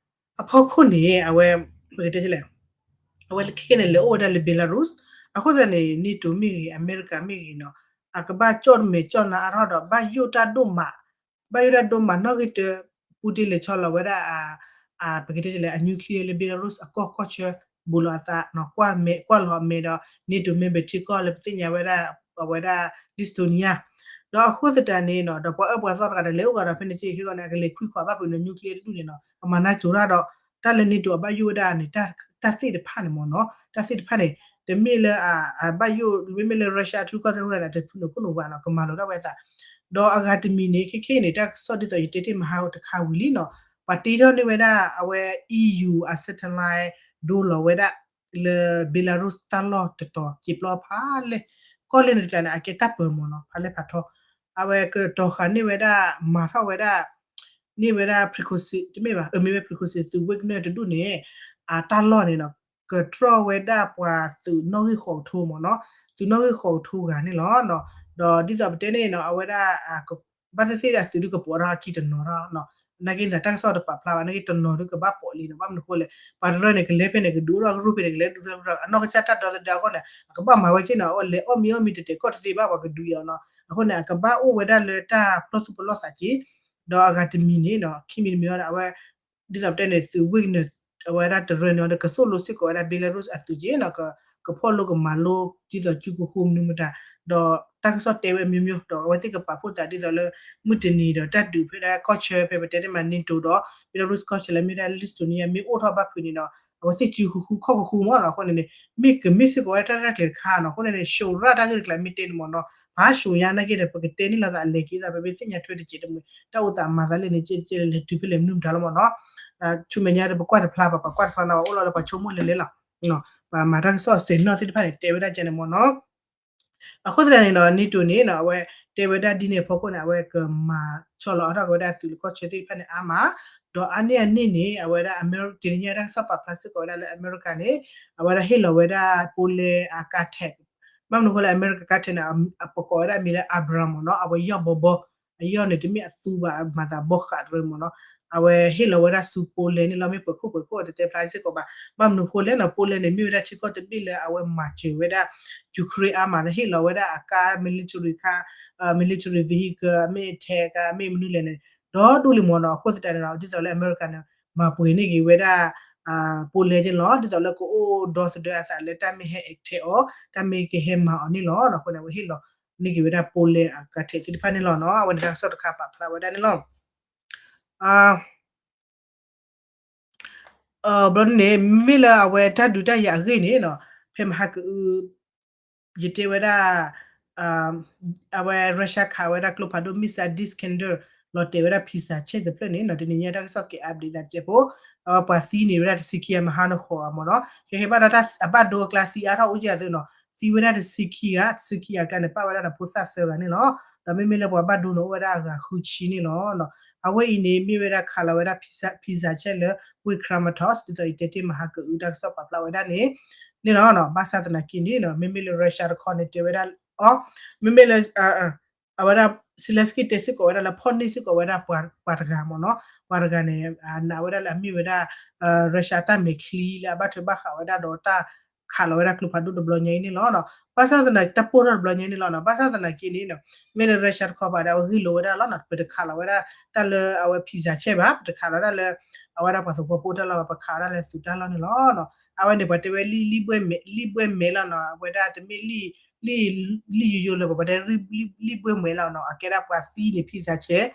အဖီခိၣ်န့ၣ် အဝဲ ပကတဲလဲၣ် အဝဲခဲခဲန့ၣ် လဲၤအိၣ်ဝဲဒၣ်လၢ Belarus. အဃိသတးန့ၣ် NATO မ့ၢ်ဂ့ၤ အမဲရကၤမ့ၢ်ဂ့ၤနီၤ အကဘၣ်ကၠီၣ်မဲာ်ကၠီၣ်နါအါထီၣ်ဒီး ဘၣ်ယိၣ်တၢ်ဒိၣ်မး ဘၣ်ယိၣ်တၢ်ဒိၣ်မးနီၣ်ဂံၢ်တၢ Putin လဲၤဆီလီၤဝဲဒၣ် ပကတဲလဲၣ် အ nuclear လၢ Belarus အကီၢ်ကီၢ်ဆၢ ဘူးလီၤအသး ကွၢ်လီၤအမဲာ်ဒီး NATO member ထံကီၢ်လၢပသ့ၣ်ညါဝဲဒၣ် အဝဲဒၣ် Lithuania ဒီးအဃိသတးန့ၣ်နီၤ ဒီးပှၤအၢပှၤသီတဂၤဒီး လဲၤအိၣ်ဂၤဒီးဖဲန့ၣ်က့ ဟ့ၣ်ဂီၤန့ၣ် အကလဲၤခွံခွးဘၣ်ပှၤန့ၣ် nuclear တဒူၣ်န့ၣ်နီၤ ကမၤနၢ်စိၤတၢ်ဒီး တၢ်လၢ NATO အဘၣ်ယိၣ်ဝဲဒၣ်န့ၣ် တၢ်သ့ၣ်တဖၣ်န့ၣ်မ့ၢ်နီၤ တၢ်သ့ၣ်တဖၣ်န့ၣ် တမ့ၢ်လၢ အဘၣ်ယိၣ် မ့မ့ၢ်လၢ Russia ထူကီၢ်သရူၣ်န့ၣ် တဖုန့ၣ်ခိၣ်နူာ်ဘၣ်နီၤ ကမၤလိာ်ဒၣ်ဝဲအသး ဒီးအဂၤတမံၤန့ၣ် ခဲခဲအံၤန့ၣ် တၢ်ကစီၣ်ဒ်သိးယတဲတ့ၢ်မဟါတခါဝံၤလံနီၤ ပှၤတ့ထီၣ်န့ၢ်ဝဲဒၣ် အဝဲ EU အ satellite ဒိလီၤဝဲဒၣ် လၢ Belarus တၢ်လီၢ်တတီၤ စံာ်ပျီဖးလဲၢ် ကီၢ်လဲၢ်န့ၣ်တကျါန့ၣ် အကဲတၢ်ပၢၤမ့ၢ်နီၤ ဖးလဲၢ်ဖးထီ အဝဲကတီၤဃာ်န့ၢ်ဝဲဒၣ် မၤထီၣ်ဝဲဒၣ် န့ၢ်ဝဲဒၣ် Prigozhin တမ့ၢ်ဘၣ် အမ့ၢ်ဝဲ Prigozhin သုး Wagner တဒူၣ်န့ၣ် အတၢ်လီၢ်န့ၣ်နီၤ ကတြီၢ်ဝဲဒၣ်ပှၤသုးနီၣ်ဂံၢ်ဃိးကထိမ့ၢ်နီၤ သုးနီၣ်ဂံၢ်ဃိးကထိဂၤန့ၣ်လီၤ. ဒီးဒ်သိးပတဲန့ၣ်နီၤ အဝဲဒၣ် ဘၣ်သ့ၣ်သ့ၣ်အသုးဒုကပိးထီၣ်အခံတနီၤထီၣ်နီၤ နာ်က့န့ၣ် တၢ်ကစီၣ်တပာ်ဖျါဘၣ် နာ်က့တနီၤဒုကဘၣ်ပိးလံနီၤ ဘၣ်မနုၤဃိလဲၣ် ပှၤတရၢန့ၣ် ကလဲၤဖဲန့ၣ် ကဒုးအိၣ်ထီၣ်ကရူၢ်ဖဲန့ၣ် ကလဲၤဒုးထီၣ်ကရူၢ် အနီၢ်ကစၢ်တၢ်ဒီသဒၢအဂီၢ်န့ၣ် အကဘၣ်မၤဝဲက့နီၤ အဝဲလဲၤအီၣ်မံအီၣ်မံတတဲာ်ကီၢ်တသ့ဘၣ် ပှၤကဒုးအီၤနီၤ အဃိန့ၣ် အကဘၣ်အိၣ်ဝဲဒၣ်လၢတၢ်ပျီသူၣ်ပျီသးက့ ဒီးအဂၤတမံၤန့ၣ်နီၤ ခံမံၤတမံၤအီၤ အဝဲ ဒ်သိးပတဲန့ၣ် သုး Wagner အဝဲဒၣ်တရၢန့ၣ်ဒီး ကသိၣ်လိစ့ၢ်ကီးဝဲဒၣ် Belarus အသုးက့နီၤ ကဖီၣ်လိကမၤလိ ဒ်သိးစုကဃူမနုၤမတၤ ဒီးတၢ်ကစီၣ်တဲဝဲမျိုးမျိုး ဒီးအဝဲသ့ၣ်ကပာ်ဖှိၣ်သးဒ်သိးလၢ မုၢ်တနံၤဒီး တၢ်ဒုးဖဲဒၣ်ကီၢ်ဆၢဖဲပတဲန့ၣ်မး NATO ဒီး Belarus ကီၢ်ဆၢလၢမ့ၢ်ဒၣ် Lithuania မ့ၢ်အိၣ်ထီၣ်ဘၣ်ဖုးန့ၣ်ဒီး အဝဲသ့ၣ်စုကဃူခီၣ်ကဃူမ့ၢ်နီၤ အဃိန့ၣ်န့ၣ် မ့ၢ်ကမ့ၢ်စ့ၢ်ကီးဝဲဒၣ်တၢ်ရဲၣ်တၢ်ကျဲၤတခါနီၤ အဃိန့ၣ်န့ၣ် ရှုံးရၢ်တၢ်ဂ့ၢ်တကျါမ့ၢ်တဲန့ၣ်မ့ၢ်နီၤ ဖးရှုံးညါနာ်က့ဒီး ပကတဲန့ၣ်လီၤသးအလဲၤက့ၤသး ပမ့ၢ်သ့ၣ်ညါထွဲတစဲးတမုာ် တၢ်အိၣ်သးမၤသးလၢန့ၣ် ကဲကဲလဲၤတုၤဖဲလဲၣ်မနုၤမတၤလီၤမ့ၢ်နီၤ ဆူမဲာ်ညါဒီး ပကွၢ်တဖျါဘၣ် ပကွၢ်တဖျါနီၤ အိၣ်လီၤလၢပှၤဆိကမိၣ်လဲၤလဲၤလီၤ ပှၤမၤတၢ်ကစီၣ်စဲးနီၣ်သ့ၣ်တဖၣ်န့ၣ် တဲဝဲဒၣ်ကဲန့ၣ်မ့ၢ်နီၤ အဃိသတးန့ၣ်ဒီး NATO န့ၣ်နီၤ အဝဲတဲဝဲဒၣ်ဒ်န့ၣ်အဖီခိၣ်န့ၣ် အဝဲကမၤဆီလီၤအါထီၣ်က့ၤဝဲဒၣ်သုးလၢကီၢ်ဆၢသ့ၣ်တဖၣ်န့ၣ်အါမး ဒီးအါန့ၢ်အန့ၣ်န့ၣ် အဝဲဒၣ် Ameri- တနံၤညါတၢ်ကစီၣ်ပာ်ဖျါစ့ၢ်ကီးဝဲဒၣ်လၢအမဲရကၤန့ၣ် အဝဲဒၣ်ဟ့ၣ်လီၤဝဲဒၣ် Poland အ Katysh ဘၣ်မနုၤအဃိလဲၣ် အမဲရကၤ Katysh န့ၣ် အပကိးဝဲဒၣ်အမံၤလၢ Abrams မ့ၢ်နီၤ အဝဲယီၢ်ဘီဘီ အယီၢ်န့ၣ် တမ့ၢ်အသူဘၣ် အမၤသးဘီဃးတရၢမ့ၢ်နီၤ အဝဲဟ့ၣ်လီၤဝဲဒၣ်ဆူ Poland န့ၣ်လီၤ မ့ၢ်ပှဲၤခိၣ်ပှဲၤခိၣ်အတတဲဖျါစ့ၢ်ကီးဘၣ် ဘၣ်မနုၤအဃိလဲၣ်နီၤ Poland န့ၣ် မ့ၢ်ဝဲဒၣ်ထံကီၢ်တဘ့ၣ်လၢအဝဲမၤစၢၤဝဲဒၣ် Ukraine အါမး လၢဟ့ၣ်လီၤဝဲဒၣ်အကါ military ခါ military vehicle မ့ၢ် tank မ့ၢ်မနုၤလဲၣ်န့ၣ် ဒီဒူၣ်လံမ့ၢ်နီၤ အဃိသတးန့ၣ်လီၤ ဒ်သိးလၢအမဲရကၤန့ၣ် မၤပှဲၤန့ၢ်က့ၤဝဲဒၣ် Poland က့လီၤ ဒ်သိးလၢကအိၣ်ဒီသဒၢအသးလၢတၢ်မ့ၢ်ဟဲ attack အီၤ တၢ်မ့ၢ်ကဟဲမၤအီၤန့ၣ်လီၤ အဃိန့ၣ် အဝဲဟ့ၣ်လီၤန့ၢ်က့ၤဝဲဒၣ် Poland အ Katysh သ့ၣ်တဖၣ်န့ၣ်လီၤနီၤ အဝဲန့ၣ်တၢ်ကစီၣ်တခါပာ်ဖျါဝဲဒၣ်န့ၣ်လီၤ ဘျီန့ၣ် မ့မ့ၢ်လၢအဝဲတၢ်ဒုးတၢ်ယၤအဂ့ၢ်န့ၣ်နီၤ ဖဲမဟါကအု ယတဲဝဲဒၣ် အဝဲ Russia ခးဝဲဒၣ်ကျိဖးဒိၣ် missile Iskander လီၤတဲာ်ဝဲဒၣ် Pizza ဆဲၣ်တဖျၢၣ်န့ၣ်နီၤ တနံၤညါတၢ်ကစီၣ်က့ၤ update သးတစဲးဖိ အဝဲပှၤသံန့ၢ်ဝဲဒၣ်တဆံခံဂၤ မဟါနခီမ့ၢ်နီၤ ကဟဲဘၣ်ဒီးအဘၣ်ဒိအကျါသံအါထီၣ်အိၣ်က့အသိးနီၤ သံဝဲဒၣ်တဆံခံဂၤ တဆံခံဂၤအကျါန့ၣ် ပာ်ဝဲဒၣ်ဒီးဖိသၣ်သၢဂၤန့ၣ်လီၤ ဒီးမ့မ့ၢ်လၢပှၤဘၣ်ဒိန့ၣ်အိၣ်ဝဲဒၣ်အဂၤဃုဆံန့ၣ်လီၤ အဝဲအံၤန့ၣ် မ့ၢ်ဝဲဒၣ်ခးလီၤဝဲဒၣ် pizza ဆဲၣ်လၢ ဝ့ၢ် Kramatorsk ဒ်သိးယတဲတ့ၢ်မဟါကအုတၢ်ကစီၣ်ပာ်ဖျါဝဲဒၣ်န့ၣ် န့ၣ်လီၤ ဘၣ်ဆၣ်သနာ်က့န့ၣ် မ့မ့ၢ်လၢ Russia တခီန့ၣ်တဲဝဲဒၣ် အီ မ့မ့ၢ်လၢ အဝဲဒၣ် Zelensky တဲစ့ၢ်ကီးဝဲဒၣ်လၢ ဖီၣ်န့ၢ်စ့ၢ်ကီးဝဲဒၣ်ပှၤတဂၤမ့ၢ်နီၤ, ပှၤတဂၤန့ၣ် နာ်ဝဲဒၣ်လၢအမ့ၢ်ဝဲဒၣ် Russia တၢ်မဲာ်ချံလၢအဘၣ်ထွဲဘၣ်ဃးဝဲဒၣ်ဒီးတၢ်ခးလီၤဝဲဒၣ်ကျိဖးဒိၣ်တဘျီညါအံၤန့ၣ်လီၤ. ဘၣ်ဆၣ်သနာ်က့ တၢ်ပိၢ်ထီၣ်တဘျီညါန့ၣ်လီၤနီၤ. ဘၣ်ဆၣ်သနာ်က့န့ၣ် မ့ၢ်လၢ Russia တခီဘၣ်ဒီး အဝဲဂံၢ်လိာ်ဝဲဒၣ်လီၤနီၤ, ပတခးလီၤဝဲဒၣ်တၢ်လၢအဝဲ pizza ဆဲၣ်ဘၣ်, ပတခးလီၤဒၣ်လၢ အဝဲဒၣ်ပှၤသဝီဖိတၢ်လီၢ်ဘၣ်, ပခးဝဲဒၣ်လၢသုးတၢ်လီၢ်န့ၣ်လီၤ. အဝဲန့ၣ် ပှၤတဲဝဲလံၣ်ဘှဲၣ်မဲာ်လီၤနီၤ, အဝဲဒၣ်တမ့ၢ်လံၣ် လံၣ်ယိယိလၢ ပှၤတဲလံၣ်ဘှဲၣ်မဲာ်လီၤနီၤ, အကဲဒၣ်ပှၤသံန့ၣ် pizza ဆဲၣ်,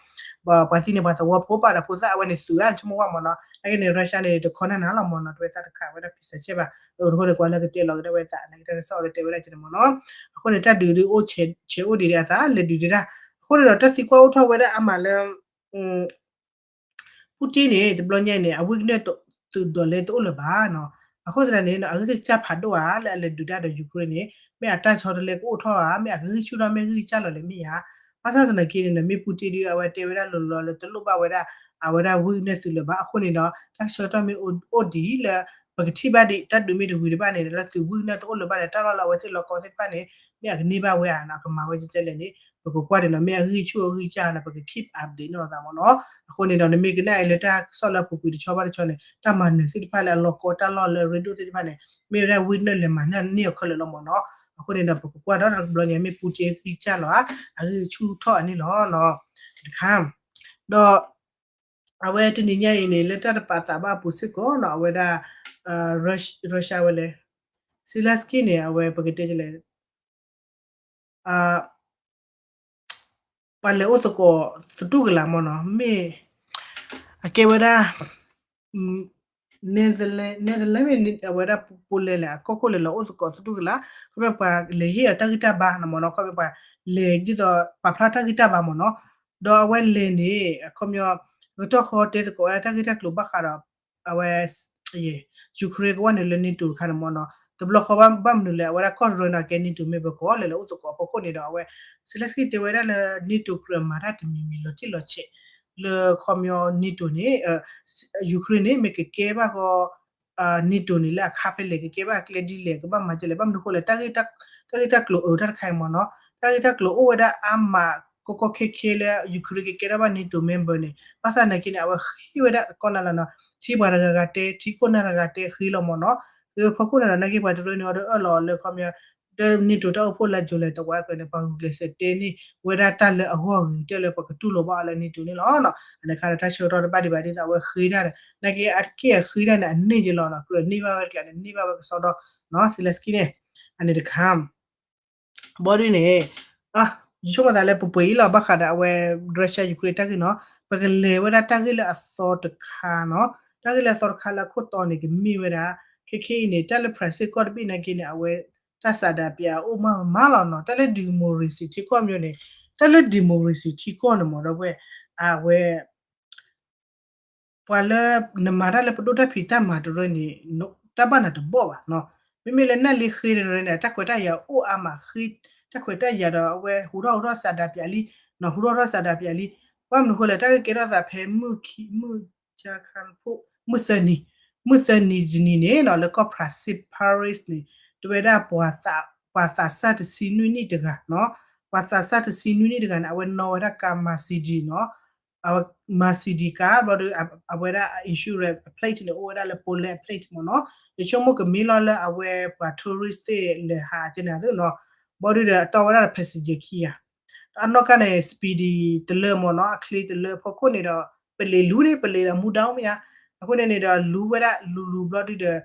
ပှၤသံန့ၣ် ပှၤသဝီဖိဘၣ်ဒီးဖိသၣ်အဝဲန့ၣ်သုးဧါ ဆိကမိၣ်ဝဲမ့ၢ်နီၤ. နာ်က့န့ၣ် Russia န့ၣ် တခီနၢ်နၤလီၤမ့ၢ်နီၤ, တဝဲသးတခးဝဲဒၣ် pizza ဆဲၣ်ဘၣ်, အဃိန့ၣ် ကွၢ်လၢကတဲလီၤက့ၤဒၣ်ဝဲသး နာ်က့တၢ်ကစီၣ်အီၤလၢတဲဝဲဒၣ်ကဲန့ၣ်မ့ၢ်နီၤ. အဃိန့ၣ် တၢ်ဒုးဒုးအိၣ်ဆဲးအိၣ်ဒံးဒၣ်အသး လဲၤဒုးဒၣ်. အဃိန့ၣ်ဒီး တၢ်သံကွၢ်အိၣ်ထီၣ်ဝဲဒၣ်အါမးလၢ Putin န့ၣ် တဘျီညါအံၤန့ၣ် အ weakness သုးဒိးလဲတအိၣ်လၢၤဘၣ်နီၤ. အဃိသတးန့ၣ် အဂံၢ်ကစၢ်ဖးဒိၣ်ဧါ လၢအလဲၤဒုးတၢ်ဒီး Ukraine န့ၣ် မ့ၢ်အတၢ်ဆီတလဲကအိၣ်ထီၣ်ဧါ, မ့ၢ်အကဂံၢ်ဆူၣ်ထီၣ် မ့ၢ်ဂံၢ်ကစၢ်လီၤလဲၣ်မ့ၢ်ဧါ. ဘၣ်ဆၣ်သနာ်က့န့ၣ် မ့ၢ် Putin ဒုး အဝဲတဲဝဲဒၣ်လီၤလီၤလၢတလိၣ်ဘၣ်ဝဲဒၣ် အဝဲဒၣ် weakness သုးလၢၤဘၣ်. အဃိန့ၣ်ဒီး တၢ်ဆၢကတီၢ်မ့ၢ်အိၣ်ဒံးလၢ ပကထံၣ်ဘၣ်ဒံး တၢ်ဒုးမ့ၢ်တဝံၤတဘၣ်န့ၣ် လၢသုး weakness တအိၣ်လၢၤဘၣ်န့ၣ် တၢ်လီၢ်လၢအဝဲသ့ၣ်လီၤကီသ့ၣ်တဖၣ်န့ၣ် မ့ၢ်အကန့ၢ်ဘၣ်ဝဲဧါနီၤ, အကမၤဝဲကဲကဲလဲၣ်န့ၣ် ပကကွၢ်ဒ်နီၤ မ့ၢ်အဂံၢ်ဆူၣ်အဂံၢ်စၢ်န့ၣ် ပက keep update န့ၢ်လိာ်သးမ့ၢ်နီၤ. အဃိန့ၣ်ဒီး နမ့ၢ်ကနၣ်အံၤလၢတၢ်ကစီၣ်လၢအပူၤကွံာ်တဆီဘၣ်တဆီန့ၣ် တၢ်မၤနၢၤသ့ၣ်တဖၣ်လၢအလီၤကီတၢ်လီၢ်လၢအရ့ဒိၣ်သ့ၣ်တဖၣ်န့ၣ် မ့ၢ်ဝဲဒၣ်ဝံနၢၣ်လဲၤမၤန့ၢ်အီၤခဲလၢာ်လီၤမ့ၢ်နီၤ. အဃိန့ၣ်ဒီး ပကကွၢ်ဒီးတဘျီညါ မ့ၢ်ပူၤက့ၤအဂံၢ်စၢ်လီၤဧါ အဂံၢ်ဆူၣ်ထီၣ်အန့ၣ်လီၤ. တခါ ဒီး အဝဲတနံၤညါအံၤန့ၣ် လၢတၢ်တပာ်သးဘၣ်အပူၤစ့ၢ်ကီးနီၤ အဝဲဒၣ် Russia ဝဲလဲၣ် Zelensky န့ၣ် အဝဲပကတဲလဲၣ် ပှၤလဲၤအိၣ်သကိးသတူၢ်ကလာ်မ့ၢ်နီၤ မ့ၢ် အကဲဝဲဒၣ် Netherlands မ့ၢ် အဝဲဒၣ် Poland လဲၣ် အကီၢ်ခိၣ်လဲၣ် လဲၤအိၣ်သကိးသတူၢ်ကလာ် ခီဖျိပှၤလဲၤဟ့ၣ်အီၤတၢ်ဂံၢ်တၢ်ဘါနီၤမ့ၢ်နီၤ ခီဖျိပှၤလဲၤဒ်သိးပာ်ဖျါတၢ်ဂံၢ်တၢ်ဘါမ့ၢ်နီၤ. ဒီးအဝဲလဲၤန့ၣ် အခီပညီ ကတီၢ်ဃီတဲသကိးဝဲဒၣ်တၢ်ဂ့ၢ်တၢ်ကျိၤဘၣ်ဃးဒီး အဝဲ Ukraine ကဝဲၢ်န့ၣ်လၢ NATO တခါန့ၣ်မ့ၢ်နီၤ တဘျီဃီဘၣ်မနုၤလဲၣ် အဝဲဒၣ်ကီၢ်တရၢန့ၣ် ကဲ NATO member ကီးလဲၣ် လဲၤအိၣ်သကိးအဖီခိၣ်န့ၣ်ဒီး အဝဲ Zelensky တဲဝဲဒၣ်လၢ NATO ကြၢးမၤတၢ်တမံၤမံၤလီၤတံၢ်လီၤဆဲး လၢခီပညီ NATO န့ၣ် Ukraine န့ၣ် မ့ၢ်ကကဲဘၣ်ဃီ NATO န့ၣ် လၢအခါဖဲလဲၣ် ကကဲဘၣ်အကျဲဒ်လဲၣ် ကဘၣ်မၤဒ်လဲၣ် ဘၣ်မနုၤဃိလဲၣ် တၢ်ဂ့ၢ်တၢ်ကျိၤအၢတၢ်တခါအံၤမ့ၢ်နီၤ တၢ်ဂ့ၢ်တၢ်ကျိၤအိၣ်ဝဲဒၣ်အါမး ကီကီခဲခဲလၢ Ukraine ကကဲထီၣ်ဘၣ် NATO member န့ၣ် ဘၣ်ဆၣ်နာ်က့န့ၣ် အဝဲဃ့ဝဲဒၣ်ကီးနၤလီၤနီၤ ထံပှၤတဂၤဂၤတဲ ထံခိၣ်နၢ်တဂၤဂၤတဲဃ့လီၤမ့ၢ်နီၤ ဖီခိၣ်န့ၣ်ဒီး နာ်က့ပှၤတရၢန့ၣ်အီၤဒီးအၢၣ်လီၤအီၤလၢခီပညီ ဒီး NATO တၢ်အိၣ်ဖှိၣ်လၢ July တဝးကၢန့ၣ် ပှၤဂုာ်ကျဲးစၢးတဲန့ၢ်ဝဲဒၣ်တၢ်လၢအဂီၢ်အဂ့ၤကတၢၢ်လၢပကတူၢ်လိာ်ဘၣ်အီၤလၢ NATO န့ၣ်လီၤ. အန့ၣ်ခါဒီးတၢ်ဆၢကတီၢ်တဘၣ်ဒံးဘၣ်ဒ်သိးအဝဲဃ့တၢ်ဒီး နာ်က့အတက့ၢ်အဃ့တၢ်န့ၣ် အန့ၢ်က့လီၤနီၤ ကြၢးန့ၢ်ဘၣ်ဝဲတကျါန့ၣ် န့ၢ်ဘၣ်ဝဲကစီဒီနီၤ Zelensky န့ၣ် အန့ၣ်တခါ ဘီဒုန့ၣ် ယဆိကမိၣ်သးလၢပပှဲၤအံၤလီၤ ဘၣ်ဃးဒီးအဝဲ Russia Ukraine တၢ်ဂ့ၢ်နီၤ ပကလဲၤဝဲဒၣ်တၢ်ဂ့ၢ်လၢအသီတခါနီၤ တၢ်ဂ့ၢ်လၢအသီတခါလၢအခိၣ်တီန့ၣ် ကမ့ၢ်ဝဲဒၣ် ခဲခဲအံၤန့ၣ် တၢ်လၢ France ကီၢ်တဘ့ၣ်နာ်က့န့ၣ် အဝဲ တၢ်ဆန္ဒပြအိၣ်မးမးလီၤနီၤ တၢ်လၢ democracy ထံကီၢ်မ့ၢ်န့ၣ် တၢ်လၢ democracy ထံကီၢ်န့ၣ်မ့ၢ်ဒီပုၢ်ဝဲၢ် အဝဲ ပှၤလၢနမၤတၢ်လၢပဒိၣ်တၢ်ဖံးတၢ်မၤတရၢန့ၣ် တၢ်ဘၣ်နၤတဘီၣ်ဘၣ်နီၤ မ့မ့ၢ်လၢနၢ်လ့ဃ့တရၢန့ၣ် တၢ်ခွဲးတၢ်ယာ်အိၣ်အါမးဃ့ တၢ်ခွဲးတၢ်ယာ်ဒီးအဝဲဟူးထီၣ်ဟူးထီၣ်ဆန္ဒပြလံ ဟူးထီၣ်ဟူးထီၣ်ဆန္ဒပြလံ ဘၣ်မနုၤဃိလဲၣ် တၢ်ဂ့ၢ်ကဲထီၣ်သးဖဲမုၢ်ခံ မုၢ် မုၢ်သၢနံၤ မုၢ်သၢနံၤတနံၤန့ၣ်နီၤ လၢကီၢ် France Paris န့ၣ် တဝဲဒၣ် ပှၤသးစၢ်တဆံနွံနံၣ်တဂၤနီၤ ပှၤသးစၢ်တဆံနွံနံၣ်တဂၤန့ၣ် အဝဲနီၣ်ဝဲဒၣ်ကါ Mercedes နီၤ အဝဲ Mercedes ကါဘျီဒီး အဝဲဒၣ်အ insurance plate န့ၣ် အိၣ်ဝဲဒၣ်လၢ Poland plate မ့ၢ်နီၤ ယဆိကမိၣ်ကမ့ၢ်လီၤလၢအဝဲပှၤ tourist သ့ၣ်လဲၤဟးကဲန့ၣ်သ့ၣ်နီၤ ဘီဒုဒီးအတီၢ်ဝဲဒၣ်ဒီး passenger ခံဂၤ အနီၢ်ကါန့ၣ် speedy တလၢမ့ၢ်နီၤ အချ့တလၢအဖီခိၣ်န့ၣ်ဒီး ပလံၤလူန့ၣ် ပလံၤဒီးမူဒါအိၣ်မ့ၢ်ဧါ အဃိန့ၣ်န့ၣ်ဒီးလူဝဲဒၣ်လူၤလူၤဘျီဒုဒီး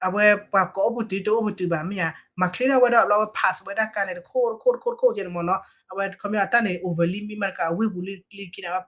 အဝဲပှၤကိးအိၣ်ပတုာ်တအိၣ်ပတုာ်ဘၣ်မ့ၢ်ဧါ မၤချ့ထီၣ်ဝဲဒီးဘျီဝဲ pass ဝဲဒၣ်ကါန့ၣ် တခိၣ်တခိၣ်တခိၣ်တခိၣ်ကဲန့ၣ်မ့ၢ်နီၤ အဝဲခီပညီအတၢ်န့ၣ် over limit မ့ၢ်တကး အဝ့ၢ်ပူၤလံလံက့န့ၣ် အဝဲ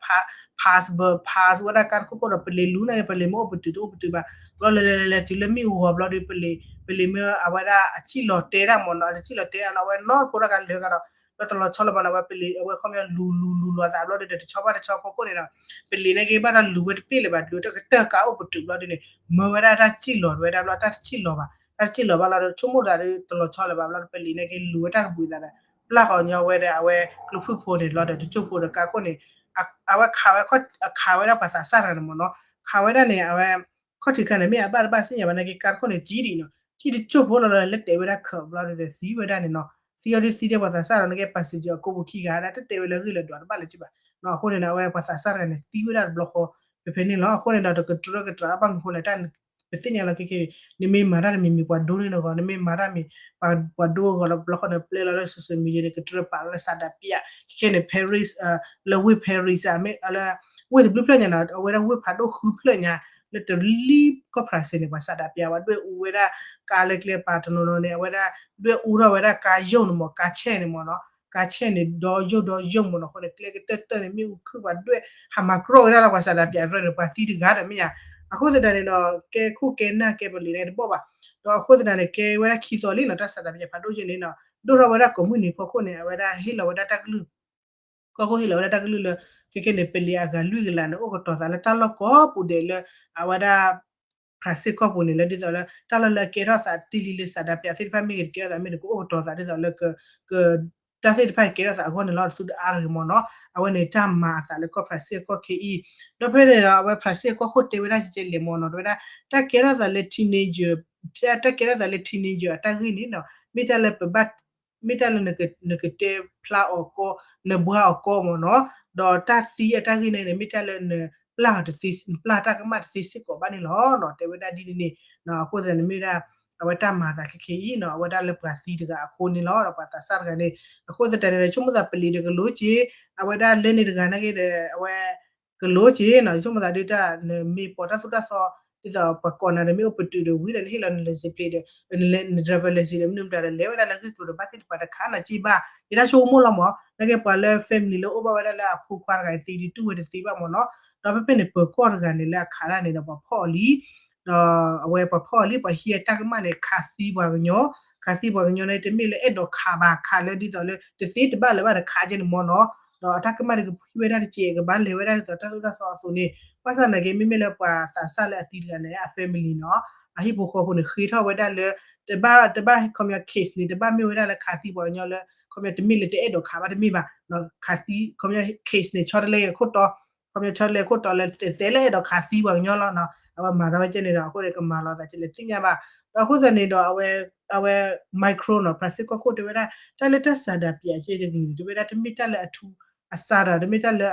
pass ဘၢ pass ဝဲဒၣ်ကါတခိၣ်ခိၣ်ဒီး ပလံၤလူန့ၣ် ပလံၤမ့ၢ်အိၣ်ပတုာ်တအိၣ်ပတုာ်ဘၣ် ဘျီလဲၤလဲၤလဲၤလဲၤတုၤလၢမ့ၣ်အူဂီၤဘျီဒီး ပလံၤ ပလံၤမ့ၢ်အဝဲဒၣ်အစံၣ်လီၤတဲဒၣ်မ့ၢ်နီၤ အစံၣ်လီၤတဲဒၣ်နီၤ အဝဲနီၢ်တဖိတၢ်ကါလၢကါဒီး ဘျီတလီၤဆီလၢၤဘၣ်နီၤ အဝဲပလံၤ အဝဲခီပညီလူၤလူၤလူၤလီၤသးဘျီဒီး တဆီဘၣ်တဆီဖီခိၣ်န့ၣ်ဒီး ပလံၤန့ၣ်က့ဘၣ်တၢ်လူၤဝဲတပ့ၢ်လၢၤဘၣ် ဒုးတကတၢၢ်ကါအိၣ်ပတုာ်ဘျီဒုန့ၣ် မၢဝဲဒၣ်တၢ်စံၣ်လီၤဝဲဒၣ်ဘျီ တၢ်တစံၣ်လီၤဘၣ် တၢ်တစံၣ်လီၤဘၣ်လီၤဒီး ဆိကမိၣ်သးဒီးတလီၤဆီလၢၤဘၣ်ဘျီဒီး ပလံၤန့ၣ်က့လူၤဝဲတၢ်ကဘုးသးဒီး ပျၢ်ဃီညီဝဲဒီး အဝဲကျိဖုၣ်ဖိန့ၣ်လီၤဒီး တစိၢ်ဖိဒီးကါခိၣ်န့ၣ် အဝဲခးဝဲ ခးဝဲဒၣ်ပှၤသးစၢ်တဂၤန့ၣ်မ့ၢ်နီၤ ခးဝဲဒၣ်န့ၣ် အဝဲ ခီၣ်ထံးခါန့ၣ် မ့ၢ်အဘၣ်တဘၣ်သ့ၣ်ညါဘၣ်နာ်က့ ကါတခိၣ်န့ၣ် ကံဒံးနီၤ ကံတစိၢ်ဖိလီၤလီၤ လၢတဲဝဲဒၣ်ခးဘျီဒီး သံဝဲဒၣ်န့ၣ်နီၤ သံအီၤဒုးသံဒဲးပှၤသးစၢ်ဒီး နာ်က့ passenger အကိးပူၤခံဂၤဒၣ် တတဲဝဲလၢဂ့ၢ်လၢဒွးတဘၣ်လၢၤဘၣ်နီၤ အဃိန့ၣ် အဝဲပှၤသးစၢ်တဂၤန့ၣ် သံဝဲဒၣ်တဘျီဃီ ဖဲဖဲန့ၣ်လီၤ အဃိန့ၣ်ဒီး တကတြၢကတြၢဘၣ်မနုၤဃိလဲၣ် တၢ် ပသ့ၣ်ညါလီၤခဲခဲအံၤ နမ့ၢ်မၤတၢ်တမံၤမံၤ ပှၤဒိန့ၢ်နဂီၢ် နမ့ၢ်မၤတၢ်မံၤ ပှၤဒိအဂီၢ်လီၤ တဘျီဃီန့ၣ် ပျဲလီၤလၢ social media န့ၣ် ကတြၢပာ်လၢဆန္ဒပြ ခဲခဲန့ၣ် Paris လၢဝ့ၢ် Paris မ့ၢ်လၢ ဝ့ၢ်တဘျုးဖျၢၣ်ညါနီၤ အဝဲဒၣ်ဝ့ၢ်ဖးဒိၣ်ဃုဖျၢၣ်ညါ လၢတလံၢ်ကီၢ် France န့ၣ် ပှၤဆန္ဒပြ ပှၤဒွဲၣ်အူဝဲဒၣ်ကါလၢကျဲပာ်တနီၤနီၤန့ၣ် အဝဲဒၣ်ဒွဲၣ်အူထီၣ်ဝဲဒၣ်ကါယိာ်န့ၣ်မ့ၢ် ကါဆဲၣ်န့ၣ်မ့ၢ်နီၤ ကါဆဲၣ်န့ၣ် ဒီယိာ်ဒီယိာ်မ့ၢ်နီၤ အဃိန့ၣ် ကျဲကတၢၢ်တၢၢ်န့ၣ် မ့ၣ်အူခုၣ်ပှၤဒွဲၣ် ဟးမၤကြီၣ်ဝဲဒၣ်လၢပှၤဆန္ဒပြအရၢန့ၣ် ပှၤသံတဂၤဒီးမ့ၢ်ဧါ အဃိသတးန့ၣ်ဒီး ကဲခိၣ်ကဲနၢ်ကဲပလံၤန့ၣ်တဘီၣ်ဘၣ် ဒီးအဃိသတးန့ၣ် ကဲဝဲဒၣ်ခံသီလံနီၤ တၢ်ဆန္ဒပြဖးဒိၣ်ယိာ်န့ၣ်နီၤ ဒိၣ်ထီၣ်ဝဲဒၣ်ကိးမုၢ်နံၤဖီခိၣ်န့ၣ် အဝဲဒၣ်ဟ့ၣ်လီၤဝဲဒၣ်တၢ်ကလုၢ် ကီၢ်ခိၣ်ဟ့ၣ်လီၤဝဲဒၣ်တၢ်ကလုၢ်လၢ ခဲခဲန့ၣ် ပလံၤအဂၤလွံၢ်ကလးန့ၣ် အိၣ်ကတီၤသးလၢတၢ်လီၢ်ကိးပူၤဒဲးလၢ အဝဲဒၣ် France ကီၢ်ပူၤန့ၣ် လၢဒ်သိးလၢ တၢ်လီၢ်လၢအကဲထီၣ်သးတ့ၢ်လံလၢဆန္ဒပြသ့ၣ်တဖၣ်မ့ၢ်ဂ့ၤ တကဲထီၣ်သးမ့ၢ်ဂ့ၤ ကအိၣ်ကတီၤသးဒ်သိးလၢ က တၢ်သ့ၣ်တဖၣ်ကဲထီၣ်သးအဂီၢ်န့ၣ်လီၤ တသူတအါတဂ့ၤမ့ၢ်နီၤ အဝဲန့ၣ်တၢ်မၤအသးလၢကီၢ် France ကီၢ်ခဲအံၤ ဒီးဖဲန့ၣ်ဒီး အဝဲ France ကီၢ်ခိၣ်တဲဝဲဒၣ်ကဲလဲၣ်မ့ၢ်နီၤ တဲဝဲဒၣ် တၢ်ကဲထီၣ်သးလၢ teenager တၢ်ကဲထီၣ်သးလၢ teenager အတၢ်ဂ့ၢ်န့ၣ်နီၤ မ့ၢ်တၢ်လၢပဘၣ် မ့ၢ်တၢ်လၢနကတဲဖျါအီၤကီ, နဘှါအီၤကီမ့ၢ်နီၤ, ဒီးတၢ်သံအတၢ်ဂ့ၢ်န့ၣ်န့ၣ် မ့ၢ်တၢ်လၢနပျၢ်တသ့, နပျၢ်တၢ်ကမၣ်တသ့စ့ၢ်ကီးဘၣ်န့ၣ်လီၤနီၤ, တဲဝဲဒၣ်ဒ်န့ၣ်န့ၣ်, အဃိသတးန့ၣ်မ့ၢ်ဒၣ် အဝဲတၢ်မၤအသးခဲခဲအံၤနီၤ, အဝဲဒၣ်လၢပှၤသံတဂၤအဃိန့ၣ်လီၤ, ဒီးပှၤသးစၢ်တဂၤန့ၣ်, အဃိသတးန့ၣ်ဒီး ဆိကမိၣ်သးပလံၤဒီးကလိက့ၤ, အဝဲဒၣ်လၢန့ၣ်တဂၤနာ်က့ဒီး အဝဲ ကလိက့ၤနီၤ, ဆိကမိၣ်သးဒ်တၢ် နမ့ၢ်ပိာ်တၢ်သိၣ်တၢ်သီ, ဒ်သိးပှၤကိးနၤဒီးမ့ၢ်အိၣ်ပတုာ်ဒီးဝံၤဒီးနဟ့ၣ်လီၤန license plate ဒီး န driver license ဒီးမနုၤမတၤဒီး လဲၤဝဲဒၣ်လၢဂ့ၢ်ကျိၤဒီးဘၣ်သ့ၣ်တဖၣ်တခါနၤက့ဘၣ်, ယတၢ်ဆိကမိၣ်လီၤမး, နာ်က့ပှၤလၢ family လၢအိၣ်ဘၣ်ဝဲဒၣ်လၢအဖိခွါတဂၤအံၤသံဒုးတူၢ်ဝဲတသ့ဘၣ်မ့ၢ်နီၤ, ဒီးဖဲဖဲန့ၣ် ပၢၤကီၢ်တဂၤန့ၣ်လၢအခးဒၣ်န့ၣ်ဒီးပှၤဖီၣ်အီၤလံ ဒီးအဝဲပှၤဖီၣ်အီၤလံ ပှၤဟံးအတၢ်ကမၣ်န့ၣ် ခးသံပှၤကညီ, ခးသံပှၤကညီန့ၣ် တမ့ၢ်လၢအဲၣ်ဒိးခးဘၣ် ခးလၢဒ်သိးလၢ တသ့တဘၣ်လၢၤဘၣ်တခးကဲန့ၣ်မ့ၢ်နီၤ, ဒီးအတၢ်ကမၣ်တကဖှံဝဲဒၣ်တစဲး ကဘၣ်လဲၤဝဲဒၣ်ဒ်သိးတၢ်သိၣ်တၢ်သီအသိးန့ၣ်, ဘၣ်ဆၣ်နာ်က့ မ့မ့ၢ်လၢပှၤသးစၢ်လၢအသံတဂၤန့ၣ် အ family နီၤ, အဟံၣ်ဖိဃီဖိန့ၣ် ဃ့ထီၣ်ဝဲဒၣ်လၢ တဘၣ် တဘၣ် ခီပညီ case န့ၣ် တဘၣ်မ့ၢ်ဝဲဒၣ်လၢခးသံပှၤကညီလၢ ခီပညီတမ့ၢ်လၢတအဲၣ်ဒိးခးဘၣ်တမ့ၢ်ဘၣ်, ခးသံ ခီပညီ case န့ၣ် ဆီတလဲအခိၣ်တီ ခီပညီဆီတလဲအခိၣ်တီလၢတဲတဲလၢအဲၣ်ဒိးခးသံပှၤကညီလီၤနီၤ, အဝဲမၤထီၣ်ဝဲကဲန့ၣ်ဒီး အဃိန့ၣ် ကမၤလီၤသးကလဲၤသ့ၣ်ညါဘၣ်, ဒီးအဃိသတးန့ၣ်ဒီး အဝဲ အဝဲ Macron နီၤ ဖရၣ်စ့ၣ်ကီၢ်ခိၣ်တဲဝဲဒၣ် တၢ်လၢတၢ်စၤဒၤပၠးကဲတကလုာ်န့ၣ် တဲဝဲဒၣ်တမ့ၢ်တၢ်လၢအထူ အစၤဒၤ တမ့ၢ်တၢ်လၢ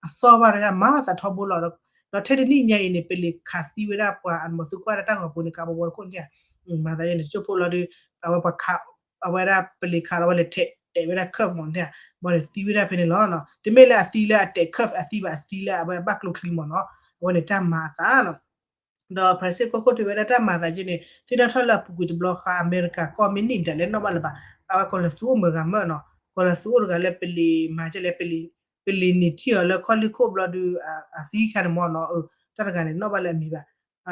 အသီၣ်ဘၣ်တဒၣ် မၤသးထီဘိလီၤ, ဒီးထဲတနံၣ်ညါအံၤန့ၣ် ပလံၤခးသံဝဲဒၣ်ပှၤအမီၤသူကွၢ်တၢ်ဂီၤပူၤန့ၣ် ကးဘီဘီတခိၣ်န့ၣ်, မၤသးယဲန့ၣ် တကၠိဖိလီၤဒီး အဝဲပှၤခး အဝဲဒၣ်ပလံၤခးလီၤဝဲလဲၤထဲးတဲာ်ဝဲဒၣ် curb မ့ၢ်န့ၣ်, ဘီန့ၣ်သံဝဲဒၣ်ဖဲန့ၣ်လီၤ, တမ့ၢ်လၢအသံလၢအတဲာ် curb အသံဘၣ် အသံလၢအဝဲဘၣ်ကျိချံမ့ၢ်နီၤ, အဝဲန့ၣ်တၢ်မၤအသးနီၤ, ဒီးဖရၣ်စ့ၣ်ကီၢ်ခိၣ်တဲဝဲဒၣ်တၢ်မၤအသးကဲန့ၣ် သ့ၣ်နီၣ်ထီၣ်လၢအပူၤကွံာ်တဘျီဃီ အမဲရကၤကီၢ်မ့ၢ်နံၣ်မတၤလဲၣ်နီၣ်ဘၣ်လၢၤဘၣ်, အဝဲကီၢ်လၢသူအိၣ်မုာ်ဂၤမၢ်နီၤ, ကီၢ်လၢသူအိၣ်တဂၤလၢပလံၤမၤကဲလဲၣ် ပလံၤနံၤထံၣ်အီၤလၢခီၣ်လံၢ်ခိၣ်ဘျီဒီး အသံခါန့ၣ်မ့ၢ်နီၤ, တၢ်တဂၤန့ၣ်နီၣ်ဘၣ်လၢအမံ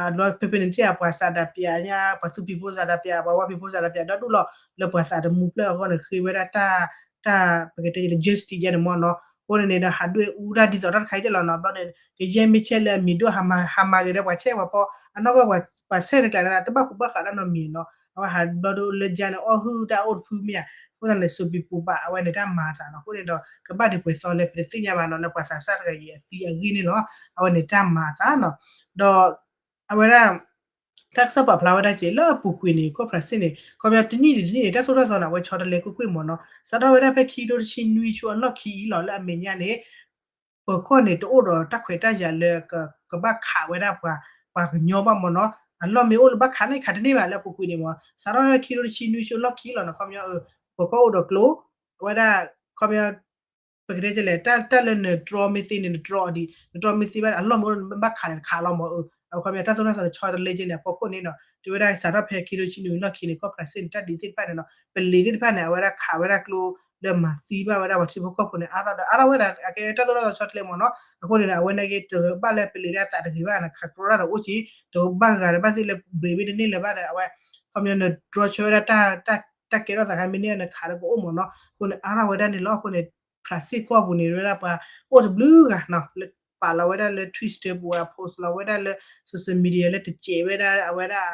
ၤဘၣ်, ဘျီဖဲဖဲန့ၣ်ထံၣ်အပှၤစၤဒၤပၠးညါ ပှၤသူဖံးဖိစၤဒၤပၠး ပှၤဝါဖံးဖိစၤဒၤပၠး ဒီဒူၣ်လီၤ လၢပှၤသးတမူဖျၢၣ်အဂီၢ်န့ၣ် ဃ့ဝဲဒၣ်တၢ် တၢ်ပကတဲ justice ယဲန့ၣ်မ့ၢ်နီၤ, အဃိန့ၣ်န့ၣ်ဒီး ဟးဒွဲၣ်အူတၢ်ဒ်သိးတၢ်တခါအံၤကဲလီၤနီၤ, ဘျီန့ၣ် ကယဲၢ်မ့ၢ်ဆဲးလၢအမံၤဒိၣ် ဟးမၤဂ့ၤဒီးပှၤဆဲးပှၤဖီ အနီၢ်ကီၢ်ပှၤဆဲးတကျါန့ၣ် တဘၣ်ဃူဘၣ်ဃးတၢ်နီတမံၤနီၤ, အဝဲဟးဘျီဒီးလၢယါန့ၣ် အီၣ်ဟုၣ်တၢ်အိၣ်တဖုမ့ၢ်ဧါ, အဃိသတးန့ၣ် စူးပံၤပူၤဘၣ် အဝဲန့ၣ်တၢ်မၤအသးနီၤ, အဃိန့ၣ်ဒီး ကဘၣ်ဒံးပှဲၤသီလဲၣ် ပတသ့ၣ်ညါဘၣ်နီၤ, လၢပှၤသးစၢ်တဂၤအံၤအသံအဂ့ၢ်န့ၣ်လီၤ, အဝဲန့ၣ်တၢ်မၤအသးနီၤ, ဒီး အဝဲဒၣ် တၢ်ကစီၣ်ပာ်ဖျါဝဲဒၣ်က့ လၢအပူၤကွံာ်န့ၣ် ကီၢ်ဖရၣ်စ့ၣ်န့ၣ် ခီပညီတနံၣ်တနံၣ်န့ၣ် တၢ်သိၣ်တၢ်သီန့ၣ် အဝဲဆီတလဲကွ့ၢ်ကွ့ၢ်မ့ၢ်နီၤ, စးထီၣ်ဝဲဒၣ်ဖဲခံကထိတဆံနွံဆူအလီၢ်ခံအံၤလီၤ လၢအမဲာ်ညါန့ၣ် ပၢၤကီၢ်န့ၣ် တအိၣ်ဒီးတၢ်ခွဲးတၢ်ယာ်လၢ ကဘၣ်ခးဝဲဒၣ်ပှၤ ပှၤကညီဘၣ်မ့ၢ်နီၤ, အလီၢ်မ့ၢ်အိၣ်လၢဘၣ်ခးန့ၣ်ခးတန့ၢ်ဘၣ်လၢအပူၤကွံာ်န့ၣ်မ့ၢ် စးထီၣ်ဝဲဒၣ်ခံကထိတဆံနွံဆူအလီၢ်ခံလီၤနီၤ, ခီပညီ ပၢၤကီၢ်အိၣ်ဒီးကျိ အဝဲဒၣ် ခီပညီ ပကတဲလဲၣ် တၢ်လၢနတြီမ့ၢ်သ့န့ၣ် နတြီအီၤဒံး နတြီမ့ၢ်သ့ဘၣ်န့ၣ် အလီၢ်မ့ၢ်အိၣ်လၢဘၣ်ခးန့ၣ်ခးလီၤမ့ၢ်, အခီပညီ တၢ်သိၣ်တၢ်သီန့ၣ် ဆီတလဲက့န့ၣ် အဖီခိၣ်န့ၣ်နီၤ, တဲဝဲဒၣ်စးထီၣ်ဖဲခံကထိတဆံနွံလီၢ်ခံန့ၣ် ကီၢ်ဖရၣ်စ့ၣ်န့ၣ် တၢ်ဒ်သ့ၣ်တဖၣ်န့ၣ်နီၤ ပလံၤသ့ၣ်တဖၣ်န့ၣ် အဝဲဒၣ်ခးဝဲဒၣ်ကျိ လၢမၤသံဘၣ်ဝဲဒၣ်ပှၤထံဖိကီၢ်ဖိန့ၣ် အါထီၣ်ဒီးအါထီၣ်ဝဲဒၣ် အကဲတၢ်သိၣ်တၢ်သီဆီတလဲမ့ၢ်နီၤ, အဃိန့ၣ်ဒီး အဝဲန့ၣ်က့ တဘၣ်လၢပလံၤဒၣ်သးတဂ့ၤဘၣ်န့ၣ် ခးကျိတၢ်ဒီးအိၣ်က့ တဘၣ်ဂၤတဘၣ်သ့ၣ်လၢ break မ့ၢ်တန့ၢ်လၢၤဘၣ်ဒီး အဝဲ ခီပညီနတြီဆၢဝဲဒၣ် တၢ်ကဲထီၣ်သးခါမ့ၢ်န့ၢ်န့ၣ်ခးဒီးကအိၣ်မ့ၢ်နီၤ, အဃိန့ၣ် အါထီၣ်ဝဲဒၣ်န့ၣ်လီၤ, အဃိန့ၣ် ဖရၣ်စ့ၣ်ကီၢ်ပူၤန့ၣ် ဝဲဒၣ်ပှၤအိၣ်တဘျုးဂၤနီၤ လၢပာ်လီၤဝဲဒၣ်လၢ Twitter ပူၤ post လီၤဝဲဒၣ်လၢ social media လၢတစဲးဝဲဒၣ်အဝဲဒၣ်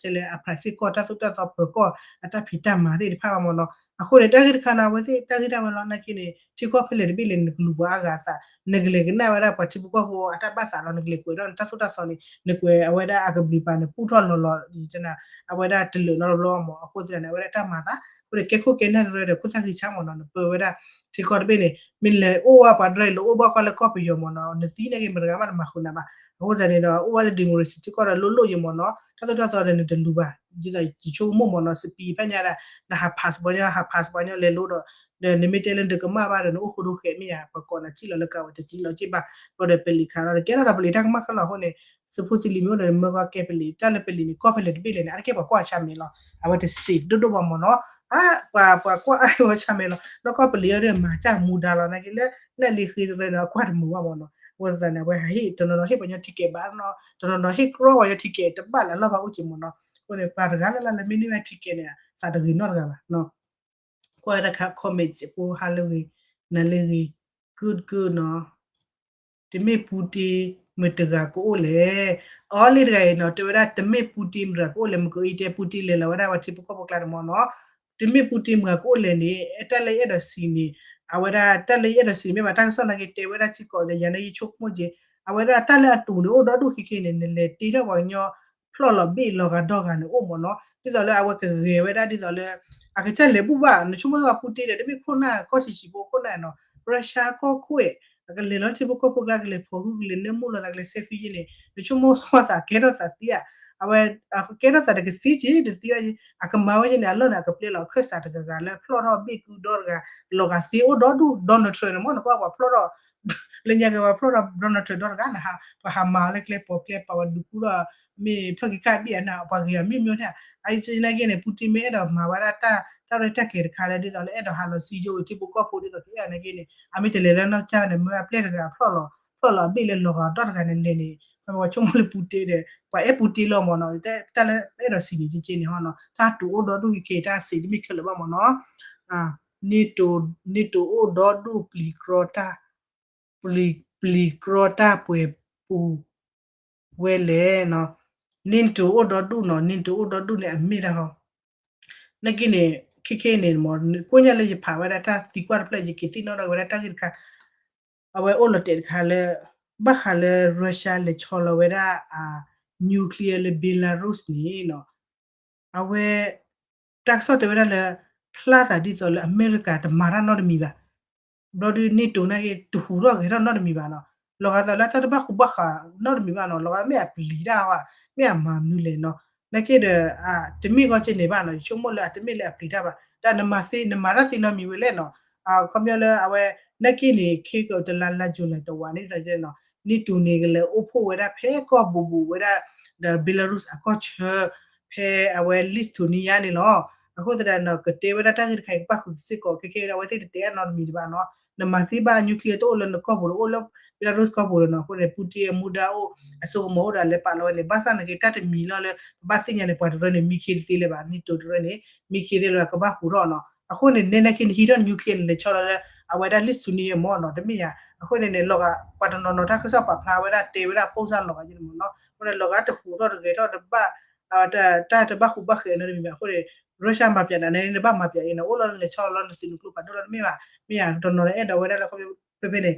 ကဲလဲၣ် အဖရၣ်စ့ၣ်ကီၢ်တၢ်သိၣ်တၢ်သီပၢၤကီၢ်အတၢ်ဖံးတၢ်မၤသ့ၣ်တဖၣ်ဘၣ်မ့ၢ်နီၤ, အဃိန့ၣ် တၢ်ဂ့ၢ်တခါန့ၣ် အဝဲသ့ၣ်တၢ်ဂ့ၢ်ဒၣ်ဝဲလီၤ နာ်က့န့ၣ် ထံကီၢ်ဖဲလဲၣ်တဘ့ၣ်လဲၣ်န့ၣ် နကလူၤပှၤအါဂၤအသး နကလဲၤကနၣ်ဝဲဒၣ်ပှၤထံဖိကီၢ်ဖိအတၢ်ဘၣ်သးလီၤ နကလဲၤကွဲးဒီးနတၢ်သိၣ်တၢ်သီန့ၣ် နကွဲးအဝဲဒၣ်အကဘျံးပၤန့ၣ် ပူၣ်ထီၣ်လီၤလီၤ အဝဲဒၣ်တလၢာ်နီတဘျီမ့ၢ် အဃိသတးန့ၣ် အဝဲဒၣ်တၢ်မၤသး အဃိန့ၣ် ကဲခိၣ်ကဲနၢ်တရၢဒီး ခိၣ်သၣ်ဃံဆါမ့ၢ်နီၤ နပၢဝဲဒၣ် ထံကီၢ်တဘ့ၣ်န့ၣ် မ့ၢ်လဲၤအိၣ်ဝဲပှၤတရၢ လဲၤအိၣ်ဘၣ်ကွၢ်လၢကီၢ်ပယီၤမ့ၢ်နီၤ နသံန့ၣ်က့ မတဂၤမးတမၤဃုာ်နၤဘၣ် အဃိသတးန့ၣ်ဒီး အိၣ်ဝဲလၢ democracy ထံကီၢ်ဒီးလိၣ်လိၣ်ယမ့ၢ်နီၤ တၢ်သိၣ်တၢ်သီဒီးနတလူၤဘၣ် ဒ်သိးယဆိကမိၣ်မ့ၢ်နီၤ စပံးဖဲညါဒၣ် နဟး pass ပှၤညီ ဟး pass ပှၤညီလဲၤလိဒီး ဒီးနမ့ၢ်တဲလၢနတကမၣ်ဘၣ်ဒီး နအိၣ်ဃိဒိဃဲးမ့ၢ်ယါ ပှၤကိးနၤစံၣ်လီၤလၢကးဝဲတစံၣ်လီၤစ့ၢ်ဘၣ် ဘၣ်ဒီးပလံၤခးလီၤ ကဲထီၣ်ဒီးပလံၤတၢ်ကမၣ်ခဲလၢာ်အဃိန့ၣ် သုးဖိသံလံမ့ၢ်အိၣ်ဒီး မၢကီၢ်ကဲပလံၤ တၢ်လၢပလံၤန့ၣ် ကီၢ်ဖဲလဲၣ်တဘ့ၣ်လဲၣ်န့ၣ် အါတက့ၢ်ပှၤကွၢ်ဆါမဲာ်လီၤ အဝဲတ safe ဒိၣ်ဒိၣ်ဘၣ်မ့ၢ်နီၤ အါ ပှၤ ပှၤကွၢ်အါဝဲဆါမဲာ်လီၤ နီၢ်ကီၢ်ပလံၤအံၤဒီးမၤကၢ်မူဒါလီၤ နာ်က့လၢ နဲၣ်လံဃ့တရၢန့ၣ် အကွၢ်တမုာ်ဘၣ်မ့ၢ်နီၤ အဃိသတးန့ၣ် အဝဲဟးဟ့ၣ် တနီၤနီၤဟ့ၣ်ပှၤညီ ticket ဘၣ်နီၤ တနီၤနီၤဟ့ၣ်ကြီပှၤညီ ticket တဘၣ်လၢအလီၢ်ဘၣ်အိၣ်က့ၤမ့ၢ်နီၤ အဃိန့ၣ် ပှၤတဂၤလၢ်လၢ်လၢမ့ၢ်န့ၢ်ဝဲ ticket န့ၣ် သးတဂ့ၤနီတဂၤဘၣ် ကွၢ်ဝဲဒၣ်ခါ comment ဖိဟါလၢဂ့ၤ နၤလၢဂ့ၤ good good နီၤ တမ့ၢ်ပူတ့မတဂၤကအိၣ်လဲၣ် အီလ့တဂၤအံၤနီၤ တဲဝဲဒၣ် တမ့ၢ်ပူတ့မတဂၤကအိၣ်လဲၣ် မ့ၢ်ကအံၤတဲပူတ့လဲၤလီၤဝဲဒၣ်ပှၤထံဖိကီၢ်ဖိကျါန့ၣ်မ့ၢ်နီၤ တမ့ၢ်ပူတ့မတဂၤကအိၣ်လဲၣ်န့ၣ် တၢ်လၢယအဲၣ်ဒိးစံးန့ၣ် အဝဲဒၣ်တၢ်လၢယအဲၣ်ဒိးစံးန့ၣ် မ့ၢ်ဘၣ်တၢ်ကစီၣ်နာ်က့တဲဝဲဒၣ်စ့ၢ်ကီးဒီး ယၤန့ၣ်ယဆိကမိၣ်က့ၤ အဝဲဒၣ်တၢ်လၢအတူၢ်န့ၣ်အိၣ်ဒီဒူၣ်ခဲခဲန့ၣ် နလဲၤတ့ထီၣ်ပှၤကညီ ဖျီၣ်လီၤဘ့ၣ်လီၤဂာ်ဒီဂၤန့ၣ်အိၣ်မ့ၢ်နီၤ ဒ်သိးလၢအဝဲကဂဲၤဝဲဒၣ်ဒ်သိးလၢ အကစၢ်လဲၤဘူၣ်ဘၣ် နဆိကမိၣ်ပူတ့ဒီး တမ့ၢ်ခိၣ်နၢ်ကီၢ်ဆံးဆံးဖိခိၣ်နၢ်နီၤ Russia ကီၢ်ခိၣ်အဲၣ် အကလဲၤလီၤထံဖိကီၢ်ဖိကျါ ကလဲၤဖီၣ်ဟု ကလဲၤနၢမူလီၤသး ကလဲၤဆဲးဖံးယဲန့ၣ် နဆိကမိၣ်သးကဲထီၣ်သးသံဧါ, အဝဲ ကဲထီၣ်သးတကသံက့ၤ တသံဘၣ် အကမၤဝဲယဲန့ၣ် အလီၢ်န့ၣ် အကပျဲလီၤအခၢၣ်စးတဂၤဂၤလၢဖျီၣ်ထီၣ်ဘ့ၣ်ကုဒီတဂၤ လီၤဂာ်သ့အိၣ်ဒီဒူၣ် Donald Trump န့ၣ်မ့ၢ် နကွၢ်ပှၤဖျီၣ်ထီၣ် လၢညါက့ၤပှၤဖျီၣ်ထီၣ် Donald Trump ဒီတဂၤန့ၣ် ပှၤဟးမၤလၢကျဲပိာ်ကျဲပာ်ဝဲဒုးကူဒီး မ့ၢ်ဖျီၣ်က့ၤခၣ်ဘံၣ်အနၢ် ပှၤဂ့ၤအမ့ၢ်မ့ၢ်န့ၣ် အအံၤစ့ၢ်ကီးန့ၣ် ပူတ့မ့ၢ်အဲၣ်ဒိးမၤဝဲဒၣ်တၢ် တၢ်ရဲၣ်တၢ်ကျဲၤတခါလၢ ဒ်သိးလၢအဲၣ်ဒိးဟးလီၤစံယိၤထံဖိကီၢ်ဖိဒ်သိးကအဲၣ်န့ၣ်က့ၤန့ၣ် အမ့ၢ်တလဲၤလၢနီၢ်ကစၢ်န့ၣ် မ့ၢ်အပျဲၢ်တဂၤဖျီၣ်လီၤ ဖျီၣ်လီၤအဘ့ၣ်လၢလီၤဂာ်ဒီတဂၤန့ၣ်လဲၤန့ၣ် ပှၤဆိကမိၣ်လၢပူတ့ဒီး ပှၤအဲၣ်ပူတ့လီၤမ့ၢ်နီၤ တၢ်လၢအဲၣ်ဒိးစံးန့ၣ်က့ၤက့ၤန့ၣ်ဟီနီၤ တၢ်တိၤအိၣ်ဒီဒူၣ်က့ၤက့ၤ တၢ်စံးတမ့ၢ်ခဲလၢာ်ဘၣ်မ့ၢ်နီၤ NATO န့ၣ်တိၤအိၣ်ဒီဒူၣ်ပျံၤကြီတၢ် ပျံၤကြီတၢ်ပှဲၤပူၤဝဲလဲၣ်နီၤ န့ၣ်တိၤအိၣ်ဒီဒူၣ်နီၤ န့ၣ်တိၤအိၣ်ဒီဒူၣ်န့ၣ် အမ့ၢ်တၢ်ဟီ နာ်က့န့ၣ် ခဲခဲန့ၣ်မ့ၢ် ကိးညါလၢယဖးဝဲဒၣ်တၢ်သံကွၢ်တဖျၢၣ် ယက့ၤသ့ၣ်နီၣ်ထီၣ်ဝဲဒၣ်တၢ်ဂ့ၢ်တခါ အဝဲအိၣ်လီၤတဲာ်တခါလၢ ဘၣ်ဃးလၢ Russia လဲၤဆီလီၤဝဲဒၣ် nuclear လၢ Belarus န့ၣ်နီၤ အဝဲ တၢ်ကစီၣ်တဲဝဲဒၣ်လၢ ဖျါသးဒ်သိးလၢအမဲရကၤတမၤတၢ်နီတမံၤဘၣ်. ဘျီဒုး NATO နာ်က့ တဟူးထီၣ်ဂဲၤထီၣ်နီတမံၤဘၣ်နီၤ. လီၤဂာ်သိးလၢတၢ်တဘၣ်ဃူဘၣ်ဃးနီတမံၤဘၣ်နီၤ. လီၤဂာ်မ့ၢ်အပျံၤတၢ်ဘၣ် မ့ၢ်အမၤမနုၤလဲၣ်နီၤ. နာ်က့ဒီး တမ့ၢ်ဂီၢ်က့န့ၣ်ဘၣ်နီၤ. ယဆိကမိၣ်လၢ အတမ့ၢ်လၢအပျံၤတၢ်ဘၣ်. ဒီးနမၤသ့ နမၤတၢ်သ့နီတမံၤဝဲလဲၣ်နီၤ. အခီပညီလၢအဝဲ နာ်က့န့ၣ် ခဲကတလါလါ July တဝာ်န့ၣ် ဒ်သိး NATO န့ၣ် ကလဲၤအိၣ်ဖှိၣ်ဝဲဒၣ်ဖဲကီၢ်ဘူးဘူးဝဲဒၣ် ဒီး Belarus အကီၢ်ဆၢ ဖဲအဝဲ Lithuania န့ၣ်လီၤ. အဃိသတးဒီး ကတဲဝဲဒၣ်တၢ်ဂ့ၢ်တခါအံၤ ကဘၣ်ဃုာ်စ့ၢ်ကီး ခဲကဲဒီး အဝဲသ့ၣ်တတဲအါနီတမံၤဒံးဘၣ်နီၤ. နမၤသ့ဘၣ် nuclear တအိၣ်လၢနကီၢ်ပူၤဒီး အိၣ်လၢ Belarus ကီၢ်ပူၤဒီးနီၤ. အဃိန့ၣ် Putin အမူဒါအိၣ် အစိကမီၤအိၣ်ဒီး လဲၤပာ်လီၤဝဲန့ၣ် ဘၣ်ဆၣ်နာ်က့ တၢ်တမံၤလီၤလၢ ပဘၣ်သ့ၣ်ညါန့ၣ် ပှၤတရၢန့ၣ် မံခ့တသ့လၢၤဘၣ်. NATO တရၢန့ၣ် မံခ့သ့လၢၤဘၣ် ကဘၣ်ဟူးထီၣ်နီၤ. အဃိန့ၣ် နဲနာ်က့ နဟံးထီၣ်န nuclear န့ၣ် လဲၤဆီလီၤလၢ အဝဲဒၣ် Lithuania မ့ၢ်နီၤ. တမ့ၢ်ယၤ အဃိန့ၣ်န့ၣ် လီၤဂာ် ပှၤတနီၤနီၤ တၢ်ကစီၣ်ပာ်ဖျါဝဲဒၣ် တဲဝဲဒၣ် post လီၤဂာ်ယဲန့ၣ်မ့ၢ်နီၤ. အဃိန့ၣ် လီၤဂာ်တဟူးထီၣ်တဂဲၤထီၣ်တဘၣ် တၢ်တဘၣ်ဃူဘၣ်ဃဲးနီတမံၤဘၣ်. အဃိန့ၣ် Russia မၤပျးနၤန့ၣ် နဘၣ်မၤပျးအံၤနီၤ. အိၣ်လီၤလဲၤဆီလီၤလၢနသုးနကျိဖးဒိၣ်လီၤ တမ့ၢ်ဘၣ်. မ့ၢ်ယၤ တနီၤနီၤအဲၣ်ဒိးဝဲဒၣ်လၢ ဖဲဖဲန့ၣ်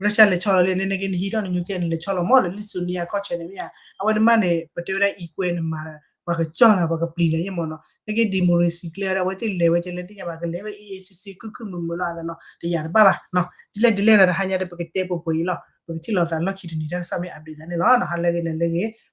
Russia လဲၤဆီလီၤလၢ နဲနာ်က့ နဟံးထီၣ်န nuclear န့ၣ် လဲၤဆီလီၤမ့ၢ်လၢ Lithuania ကီၢ်ဆၢန့ၣ် မ့ၢ်ယၤ. အဝဲန့ၣ်မးန့ၣ် ပတဲဝဲဒၣ် equal နမၤဒီး ပှၤကကၠီၣ်နၤ ပှၤကပျံၤနၤယဲၢ်မ့ၢ်နီၤ. နာ်က့ democracy ကျဲဒီး အဝဲသ့ၣ်လဲၤဝဲကဲလဲၣ်သ့ၣ်ညါဘၣ် ကလဲၤဝဲ အ့ၣ်အ့ၣ်ဆ့ဆ့ ခုၣ်ခုၣ်မုာ်မုာ်လီၤအသးနီၤ. တယၤတဘၣ်ဘၣ်နီၤ. ဒ်လဲၣ်ဒ်လဲၣ်ဒီး တဟါညါဒီး ပကတဲပှဲၤပှဲၤအံၤလီၤ. ပကထံၣ်လိာ်သးလီၢ်ခံတနံၤ တၢ်ကစီၣ်မ့ၢ် update သးန့ၣ်လီၤ. ဟါလၢဂ့ၤ နၤလၢဂ့ၤ